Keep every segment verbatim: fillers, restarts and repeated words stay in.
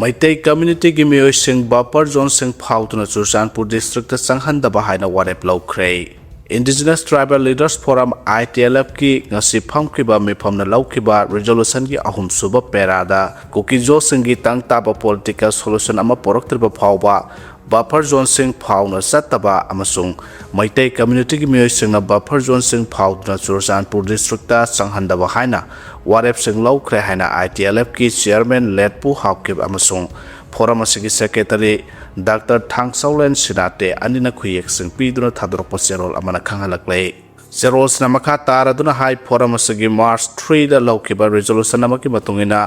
ꯃꯩꯇꯩ ꯀꯝꯃ꯭ꯌꯨꯅꯤꯇꯤꯒꯤ ꯃꯤꯑꯣꯏꯁꯤꯡ ꯕꯐꯔ ꯖꯣꯟꯁꯤꯡ ꯐꯥꯎꯗꯨꯅ ꯆꯨꯔꯆꯥꯟꯄꯨꯔ ꯗꯤꯁꯇ꯭ꯔꯤꯛꯇ ꯆꯪꯍꯟꯗꯕ ꯍꯥꯏꯅ ꯋꯥꯔꯦꯞ ꯂꯧꯈ꯭ꯔꯦ꯫ Indigenous Tribal Leaders Forum, I T L F ꯀꯤ ꯉꯁꯤ ꯐꯝꯈꯤꯕ ꯃꯤꯐꯝꯅ ꯂꯧꯈꯤꯕ ꯔꯤꯖꯣꯂꯨꯁꯟꯒꯤ ꯑꯍꯨꯝꯁꯨꯕ ꯄꯦꯔꯥꯗ ꯀꯨꯀꯤꯖꯣꯁꯤꯡꯒꯤ ꯇꯪ ꯇꯥꯕ ꯄꯣꯂꯤꯇꯤꯀꯦꯜ ꯁꯣꯂꯨꯁꯟ ꯑꯃ ꯄꯨꯔꯛꯇ꯭ꯔꯤꯕ ꯐꯥꯎꯕ ꯕꯐꯔ ꯖꯣꯟꯁꯤꯡ ꯐꯥꯎꯅ ꯆꯠꯇꯕ ꯑꯃꯁꯨꯡ ꯃꯩꯇꯩ ꯀꯝꯃ꯭ꯌꯨꯅꯤꯇꯤꯒꯤ ꯃꯤꯑꯣꯏꯁꯤꯡꯅ ꯕꯐꯔ ꯖꯣꯟꯁꯤꯡ ꯐꯥꯎꯗꯨꯅ ꯆꯨꯔꯆꯥꯟꯄꯨꯔ ꯗꯤꯁꯇ꯭ꯔꯤꯛꯇ ꯆꯪꯍꯟꯗꯕ ꯍꯥꯏꯅ ꯋꯥꯔꯦꯞꯁꯤꯡ ꯂꯧꯈ꯭ꯔꯦ ꯍꯥꯏꯅ I T L F ꯀꯤ ꯆꯤꯌꯔꯃꯦꯟ ꯂꯦꯠꯄꯨ ꯍꯥꯎꯀꯤꯞ ꯑꯃꯁꯨꯡ ꯐꯣꯔꯝ ꯑꯁꯤꯒꯤ ꯁꯦꯀ꯭ꯔꯦꯇꯔꯤ ꯗꯥꯛꯇꯔ ꯊꯥꯡꯁꯧꯂꯦꯟ ꯁꯤꯅꯥꯇꯦ ꯑꯅꯤꯅ ꯈꯨꯌꯦꯛꯁꯤꯡ ꯄꯤꯗꯨꯅ ꯊꯥꯗꯣꯔꯛꯄ ꯆꯦꯔꯣꯜ ꯑꯃꯅ ꯈꯪꯍꯜꯂꯛꯂꯦ꯫ ꯆꯦꯔꯣꯜꯁꯤꯅ ꯃꯈꯥ ꯇꯥꯔꯗꯨꯅ ꯍꯥꯏ, ꯐꯣꯔꯝ ꯑꯁꯤꯒꯤ ꯃꯥꯔꯆ ꯊ꯭ꯔꯤꯗ ꯂꯧꯈꯤꯕ ꯔꯤꯖꯣꯂꯨꯁꯟ ꯑꯃꯒꯤ ꯃꯇꯨꯡ ꯏꯟꯅ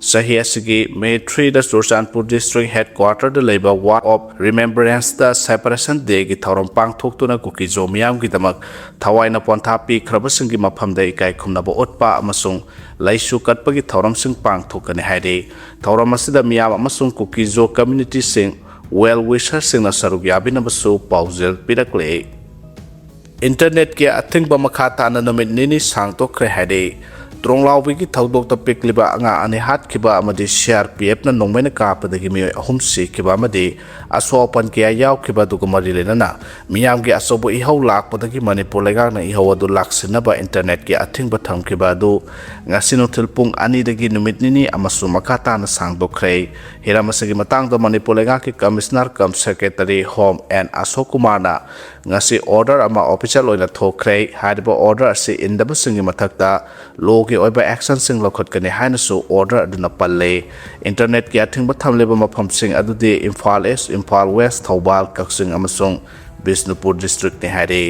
ꯆꯍꯤ ꯑꯁꯤꯒꯤ ꯃꯦ ꯊ꯭ꯔꯤꯗ ꯆꯨꯔꯆꯥꯟꯄꯨꯔ ꯗꯤꯁꯇ꯭ꯔꯤꯛ ꯍꯦꯗꯀ꯭ꯋꯥꯇꯔꯗ ꯂꯩꯕ Wall of Remembrance ꯗ ꯁꯦꯄꯔꯦꯁꯟ ꯗꯦꯒꯤ ꯊꯧꯔꯝ ꯄꯥꯡꯊꯣꯛꯇꯨꯅ ꯀꯨꯀꯤꯖꯣ ꯃꯤꯌꯥꯝꯒꯤꯗꯃꯛ ꯊꯋꯥꯏꯅ ꯄꯣꯟꯊꯥ ꯄꯤꯈ꯭ꯔꯕꯁꯤꯡꯒꯤ ꯃꯐꯝꯗ ꯏꯀꯥꯏ ꯈꯨꯝꯅꯕ ꯎꯠꯄ ꯑꯃꯁꯨꯡ ꯂꯩꯁꯨ ꯀꯠꯄꯒꯤ ꯊꯧꯔꯝꯁꯤꯡ ꯄꯥꯡꯊꯣꯛꯀꯅꯤ ꯍꯥꯏꯔꯤ꯫ ꯊꯧꯔꯝ ꯑꯁꯤꯗ ꯃꯤꯌꯥꯝ ꯑꯃꯁꯨꯡ ꯀꯨꯀꯤꯖꯣ ꯀꯝꯃ꯭ꯌꯨꯅꯤꯇꯤꯁꯤꯡ, ꯋꯦꯜ ꯋꯤꯁꯔꯁꯤꯡꯅ ꯁꯔꯨꯛ ꯌꯥꯕꯤꯅꯕꯁꯨ ꯄꯥꯎꯖꯦꯜ ꯄꯤꯔꯛꯂꯤ꯫ ꯏꯟꯇꯔꯅꯦꯠꯀꯤ ꯑꯊꯤꯡꯕ ꯃꯈꯥ ꯇꯥꯅ ꯅꯨꯃꯤꯠ ꯅꯤꯅꯤ ꯁꯥꯡꯗꯣꯛꯈ꯭ꯔꯦ ꯍꯥꯏꯔꯤ꯫ ꯇ꯭ꯔꯣꯡꯂꯥꯎꯕꯤꯒꯤ ꯊꯧꯗꯣꯛꯇ ꯄꯤꯛꯂꯤꯕ ꯑꯉꯥꯡ ꯑꯅꯤ ꯍꯥꯠꯈꯤꯕ ꯑꯃꯗꯤ C R P F ꯅ ꯅꯣꯡꯃꯩꯅ ꯀꯥꯞꯄꯗꯒꯤ ꯃꯤꯑꯣꯏ ꯑꯍꯨꯝ ꯁꯤꯈꯤꯕ ꯑꯃꯗꯤ ꯑꯁꯣꯛ ꯑꯄꯟ ꯀꯌꯥ ꯌꯥꯎꯈꯤꯕ ꯑꯗꯨꯒ ꯃꯔꯤ ꯂꯩꯅꯅ ꯃꯤꯌꯥꯝꯒꯤ ꯑꯆꯧꯕ ꯏꯍꯧ ꯂꯥꯛꯄꯗꯒꯤ ꯃꯅꯤꯄꯨꯔ ꯂꯩꯉꯥꯛꯅ ꯏꯍꯧ ꯑꯗꯨ ꯂꯥꯛꯁꯤꯟꯅꯕ ꯏꯟꯇꯔꯅꯦꯠꯀꯤ ꯑꯊꯤꯡꯕ ꯊꯝꯈꯤꯕ ꯑꯗꯨ ꯉꯁꯤ ꯅꯨꯡꯊꯤꯜ ꯄꯨꯡ ꯑꯅꯤꯗꯒꯤ ꯅꯨꯃꯤꯠ ꯅꯤꯅꯤ ꯑꯃꯁꯨꯡ ꯃꯈꯥ ꯇꯥꯅ ꯁꯥꯡꯗꯣꯛꯈ꯭ꯔꯦ꯫ ꯍꯤꯔꯝ ꯑꯁꯤꯒꯤ ꯃꯇꯥꯡꯗ ꯃꯅꯤꯄꯨꯔ ꯂꯩꯉꯥꯛꯀꯤ commissioner cum secretary home N Ashok ꯀꯨꯃꯥꯔꯅ ꯉꯁꯤ ꯑꯣꯔꯗꯔ ꯑꯃ ꯑꯣꯐꯤꯁꯤꯌꯦꯜ ꯑꯣꯏꯅ ꯊꯣꯛꯈ꯭ꯔꯦ꯫ ꯍꯥꯏꯔꯤꯕ ꯑꯣꯔꯗꯔ ꯑꯁꯤ ꯏꯟꯗꯕꯁꯤꯡꯒꯤ ꯃꯊꯛꯇ ꯂꯣꯒꯤ ꯑꯣꯏꯕ ꯑꯦꯛꯁꯟꯁꯤꯡ ꯂꯧꯈꯠꯀꯅꯤ ꯍꯥꯏꯅꯁꯨ ꯑꯣꯔꯗꯔ ꯑꯗꯨꯅ ꯄꯜꯂꯦ꯫ ꯏꯟꯇꯔꯅꯦꯠꯀꯤ ꯑꯊꯤꯡꯕ ꯊꯝꯂꯤꯕ ꯃꯐꯝꯁꯤꯡ ꯑꯗꯨꯗꯤ ꯏꯝꯐꯥꯜ ꯏꯁ, ꯏꯝꯐꯥꯜ ꯋꯦꯁ, ꯊꯧꯕꯥꯜ, ꯀꯛꯆꯤꯡ ꯑꯃꯁꯨꯡ ꯕꯤꯁꯅꯨꯄꯨꯔ ꯗꯤꯁꯇ꯭ꯔꯤꯛꯅꯤ ꯍꯥꯏꯔꯤ꯫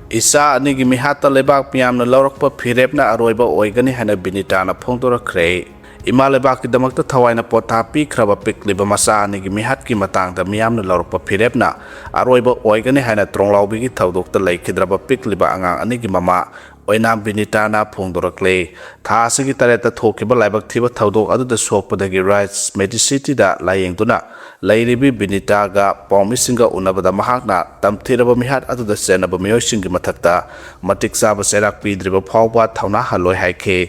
ꯏꯆꯥ ꯑꯅꯤꯒꯤ ꯃꯤꯍꯥꯠꯇ ꯂꯩꯕꯥꯛ ꯃꯤꯌꯥꯝꯅ ꯂꯧꯔꯛꯄ ꯐꯤꯔꯦꯞꯅ ꯑꯔꯣꯏꯕ ꯑꯣꯏꯒꯅꯤ ꯍꯥꯏꯅ ꯕꯤꯅꯤꯇꯥꯅ ꯐꯣꯡꯗꯣꯔꯛꯈ꯭ꯔꯦ꯫ ꯏꯃꯥ ꯂꯩꯕꯥꯛꯀꯤꯗꯃꯛꯇ ꯊꯋꯥꯏꯅ ꯄꯣꯊꯥ ꯄꯤꯈ꯭ꯔꯕ ꯄꯤꯛꯂꯤꯕ ꯃꯆꯥ ꯑꯅꯤꯒꯤ ꯃꯤꯍꯥꯠꯀꯤ ꯃꯇꯥꯡꯗ ꯃꯤꯌꯥꯝꯅ ꯂꯧꯔꯛꯄ ꯐꯤꯔꯦꯞꯅ ꯑꯔꯣꯏꯕ ꯑꯣꯏꯒꯅꯤ ꯍꯥꯏꯅ ꯇ꯭ꯔꯣꯡꯂꯥꯎꯕꯤꯒꯤ ꯊꯧꯗꯣꯛꯇ ꯂꯩꯈꯤꯗ꯭ꯔꯕ ꯄꯤꯛꯂꯤꯕ ꯑꯉꯥꯡ ꯑꯅꯤꯒꯤ ꯃꯃꯥ ꯑꯣꯏꯅꯥꯝ ꯕꯤꯅꯤꯇꯥꯅ ꯐꯣꯡꯗꯣꯔꯛꯂꯤ꯫ ꯊꯥ ꯑꯁꯤꯒꯤ ꯇꯔꯦꯠꯇ ꯊꯣꯛꯈꯤꯕ ꯂꯥꯏꯕꯛ ꯊꯤꯕ ꯊꯧꯗꯣꯛ ꯑꯗꯨꯗ ꯁꯣꯛꯄꯗꯒꯤ ꯔꯥꯏꯠꯁ ꯃꯦꯗꯤꯁꯤꯇꯤꯗ ꯂꯥꯌꯦꯡꯗꯨꯅ ꯂꯩꯔꯤꯕꯤ ꯕꯤꯅꯤꯇꯥꯒ ꯄꯥꯎꯃꯤꯁꯤꯡꯒ ꯎꯅꯕꯗ ꯃꯍꯥꯛꯅ ꯇꯝꯊꯤꯔꯕ ꯃꯤꯍꯥꯠ ꯑꯗꯨꯗ ꯆꯦꯟꯅꯕ ꯃꯤꯑꯣꯏꯁꯤꯡꯒꯤ ꯃꯊꯛꯇ ꯃꯇꯤꯛ ꯆꯥꯕ ꯆꯩꯔꯥꯛ ꯄꯤꯗ꯭ꯔꯤꯕ ꯐꯥꯎꯕ ꯊꯧꯅꯥ ꯍꯜꯂꯣꯏ ꯍꯥꯏꯈꯤ꯫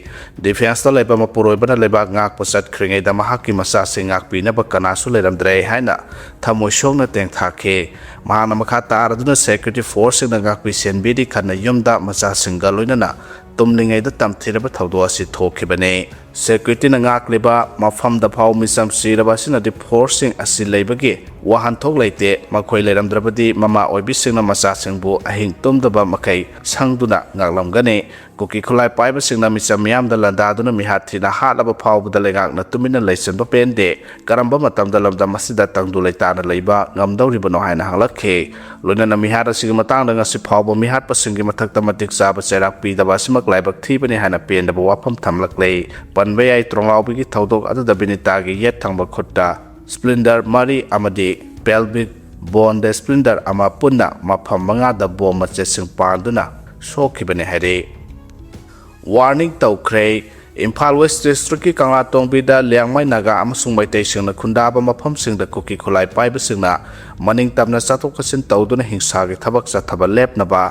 ꯗꯤꯐꯦꯟꯁꯇ ꯂꯩꯕ ꯃꯄꯨꯔꯣꯏꯕꯅ ꯂꯩꯕꯥꯛ ꯉꯥꯛꯄ ꯆꯠꯈ꯭ꯔꯤꯉꯩꯗ ꯃꯍꯥꯛꯀꯤ ꯃꯆꯥꯁꯤꯡ ꯉꯥꯛꯄꯤꯅꯕ ꯀꯅꯥꯁꯨ ꯂꯩꯔꯝꯗ꯭ꯔꯦ ꯍꯥꯏꯅ ꯊꯃꯣꯏ ꯁꯣꯛꯅ ꯇꯦꯡꯊꯥꯈꯤ꯫ ꯃꯍꯥꯛꯅ ꯃꯈꯥ ꯇꯥꯔꯗꯨꯅ ꯁꯦꯀ꯭ꯌꯨꯔꯤꯇꯤ ꯐꯣꯔꯁꯁꯤꯡꯅ ꯉꯥꯛꯄꯤ ꯁꯦꯟꯕꯤꯔꯤ ꯈꯟꯅ ꯌꯨꯝꯗ ꯃꯆꯥꯁꯤꯡꯒ ꯂꯣꯏꯅꯅ ꯇꯨꯝꯂꯤꯉꯩꯗ ꯇꯝꯊꯤꯔꯕ ꯊꯧꯗꯣꯛ ꯑꯁꯤ ꯊꯣꯛꯈꯤꯕꯅꯤ꯫ ꯁꯦꯀ꯭ꯌꯨꯔꯤꯇꯤꯅ ꯉꯥꯛꯂꯤꯕ ꯃꯐꯝꯗ ꯐꯥꯎ ꯃꯤꯆꯝ ꯁꯤꯔꯕ ꯑꯁꯤꯅꯗꯤ ꯐꯣꯔꯁꯁꯤꯡ ꯑꯁꯤ ꯂꯩꯕꯒꯤ ꯋꯥꯍꯟꯊꯣꯛ ꯂꯩꯇꯦ꯫ ꯃꯈꯣꯏ ꯂꯩꯔꯝꯗ꯭ꯔꯕꯗꯤ ꯃꯃꯥ ꯑꯣꯏꯕꯤꯁꯤꯡꯅ ꯃꯆꯥꯁꯤꯡꯕꯨ ꯑꯍꯤꯡ ꯇꯨꯝꯗꯕ ꯃꯈꯩ ꯁꯪꯗꯨꯅ ꯉꯥꯛꯂꯝꯒꯅꯤ꯫ ꯀꯨꯀꯤ ꯈꯨꯠꯂꯥꯏ ꯄꯥꯏꯕꯁꯤꯡꯅ ꯃꯤꯆꯝ ꯃꯤꯌꯥꯝꯗ ꯂꯥꯟꯗꯥꯗꯨꯅ ꯃꯤꯍꯥꯠ ꯊꯤꯅ ꯍꯥꯠꯂꯕ ꯐꯥꯎꯕꯗ ꯂꯩꯉꯥꯛꯅ ꯇꯨꯃꯤꯟꯅ ꯂꯩꯁꯤꯟꯕ ꯄꯦꯟꯗꯦ꯫ ꯀꯔꯝꯕ ꯃꯇꯝꯗ ꯂꯝꯗꯝ ꯑꯁꯤꯗ ꯇꯪꯗꯨ ꯂꯩꯇꯥꯅ ꯂꯩꯕ ꯉꯝꯗꯧꯔꯤꯕꯅꯣ ꯍꯥꯏꯅ ꯍꯪꯂꯛꯈꯤ꯫ ꯂꯣꯏꯅꯅ ꯃꯤꯍꯥꯠ ꯑꯁꯤꯒꯤ ꯃꯇꯥꯡꯗ ꯉꯁꯤ ꯐꯥꯎꯕ ꯃꯤꯍꯥꯠꯄꯁꯤꯡꯒꯤ ꯃꯊꯛꯇ ꯃꯇꯤꯛ ꯆꯥꯕ ꯆꯩꯔꯥꯛ ꯄꯤꯗꯕ ꯑꯁꯤꯃꯛ ꯂꯥꯏꯕꯛ ꯊꯤꯕꯅꯤ ꯍꯥꯏꯅ ꯄꯦꯟꯗꯕ ꯋꯥꯐꯝ ꯊꯝꯂꯛꯂꯦ꯫ ꯄꯟꯕ ꯌꯥꯏ, ꯇ꯭ꯔꯣꯡꯂꯥꯎꯕꯤꯒꯤ ꯊꯧꯗꯣꯛ ꯑꯗꯨꯗ ꯕꯤꯅꯤꯇꯥꯒꯤ ꯌꯦꯠ ꯊꯪꯕ ꯈꯨꯠꯇ ꯁ꯭ꯄ꯭ꯂꯤꯟꯗꯔ ꯃꯔꯤ ꯑꯃꯗꯤ ꯄꯦꯜꯚꯤꯛ ꯕꯣꯟꯗ ꯁ꯭ꯄ꯭ꯂꯤꯟꯗꯔ ꯑꯃ ꯄꯨꯟꯅ ꯃꯐꯝ ꯃꯉꯥꯗ ꯕꯣꯝ ꯃꯆꯦꯠꯁꯤꯡ ꯄꯥꯟꯗꯨꯅ ꯁꯣꯛꯈꯤꯕꯅꯤ ꯍꯥꯏꯔꯤ꯫ ꯋꯥꯔꯅꯤꯡ ꯇꯧꯈ꯭ꯔꯦ꯫ ꯏꯝꯐꯥꯜ ꯋꯦꯁ ꯗꯤꯁꯇ꯭ꯔꯤꯛꯀꯤ ꯀꯪꯂꯥꯇꯣꯡꯕꯤꯗ ꯂꯤꯌꯥꯡꯃꯩ ꯅꯥꯒꯥ ꯑꯃꯁꯨꯡ ꯃꯩꯇꯩꯁꯤꯡꯅ ꯈꯨꯟꯗꯥꯕ ꯃꯐꯝꯁꯤꯡꯗ ꯀꯨꯀꯤ ꯈꯨꯠꯂꯥꯏ ꯄꯥꯏꯕꯁꯤꯡꯅ ꯃꯅꯤꯡ ꯇꯝꯅ ꯆꯠꯊꯣꯛ ꯆꯠꯁꯤꯟ ꯇꯧꯗꯨꯅ ꯍꯤꯡꯁꯥꯒꯤ ꯊꯕꯛ ꯆꯠꯊꯕ ꯂꯦꯞꯅꯕ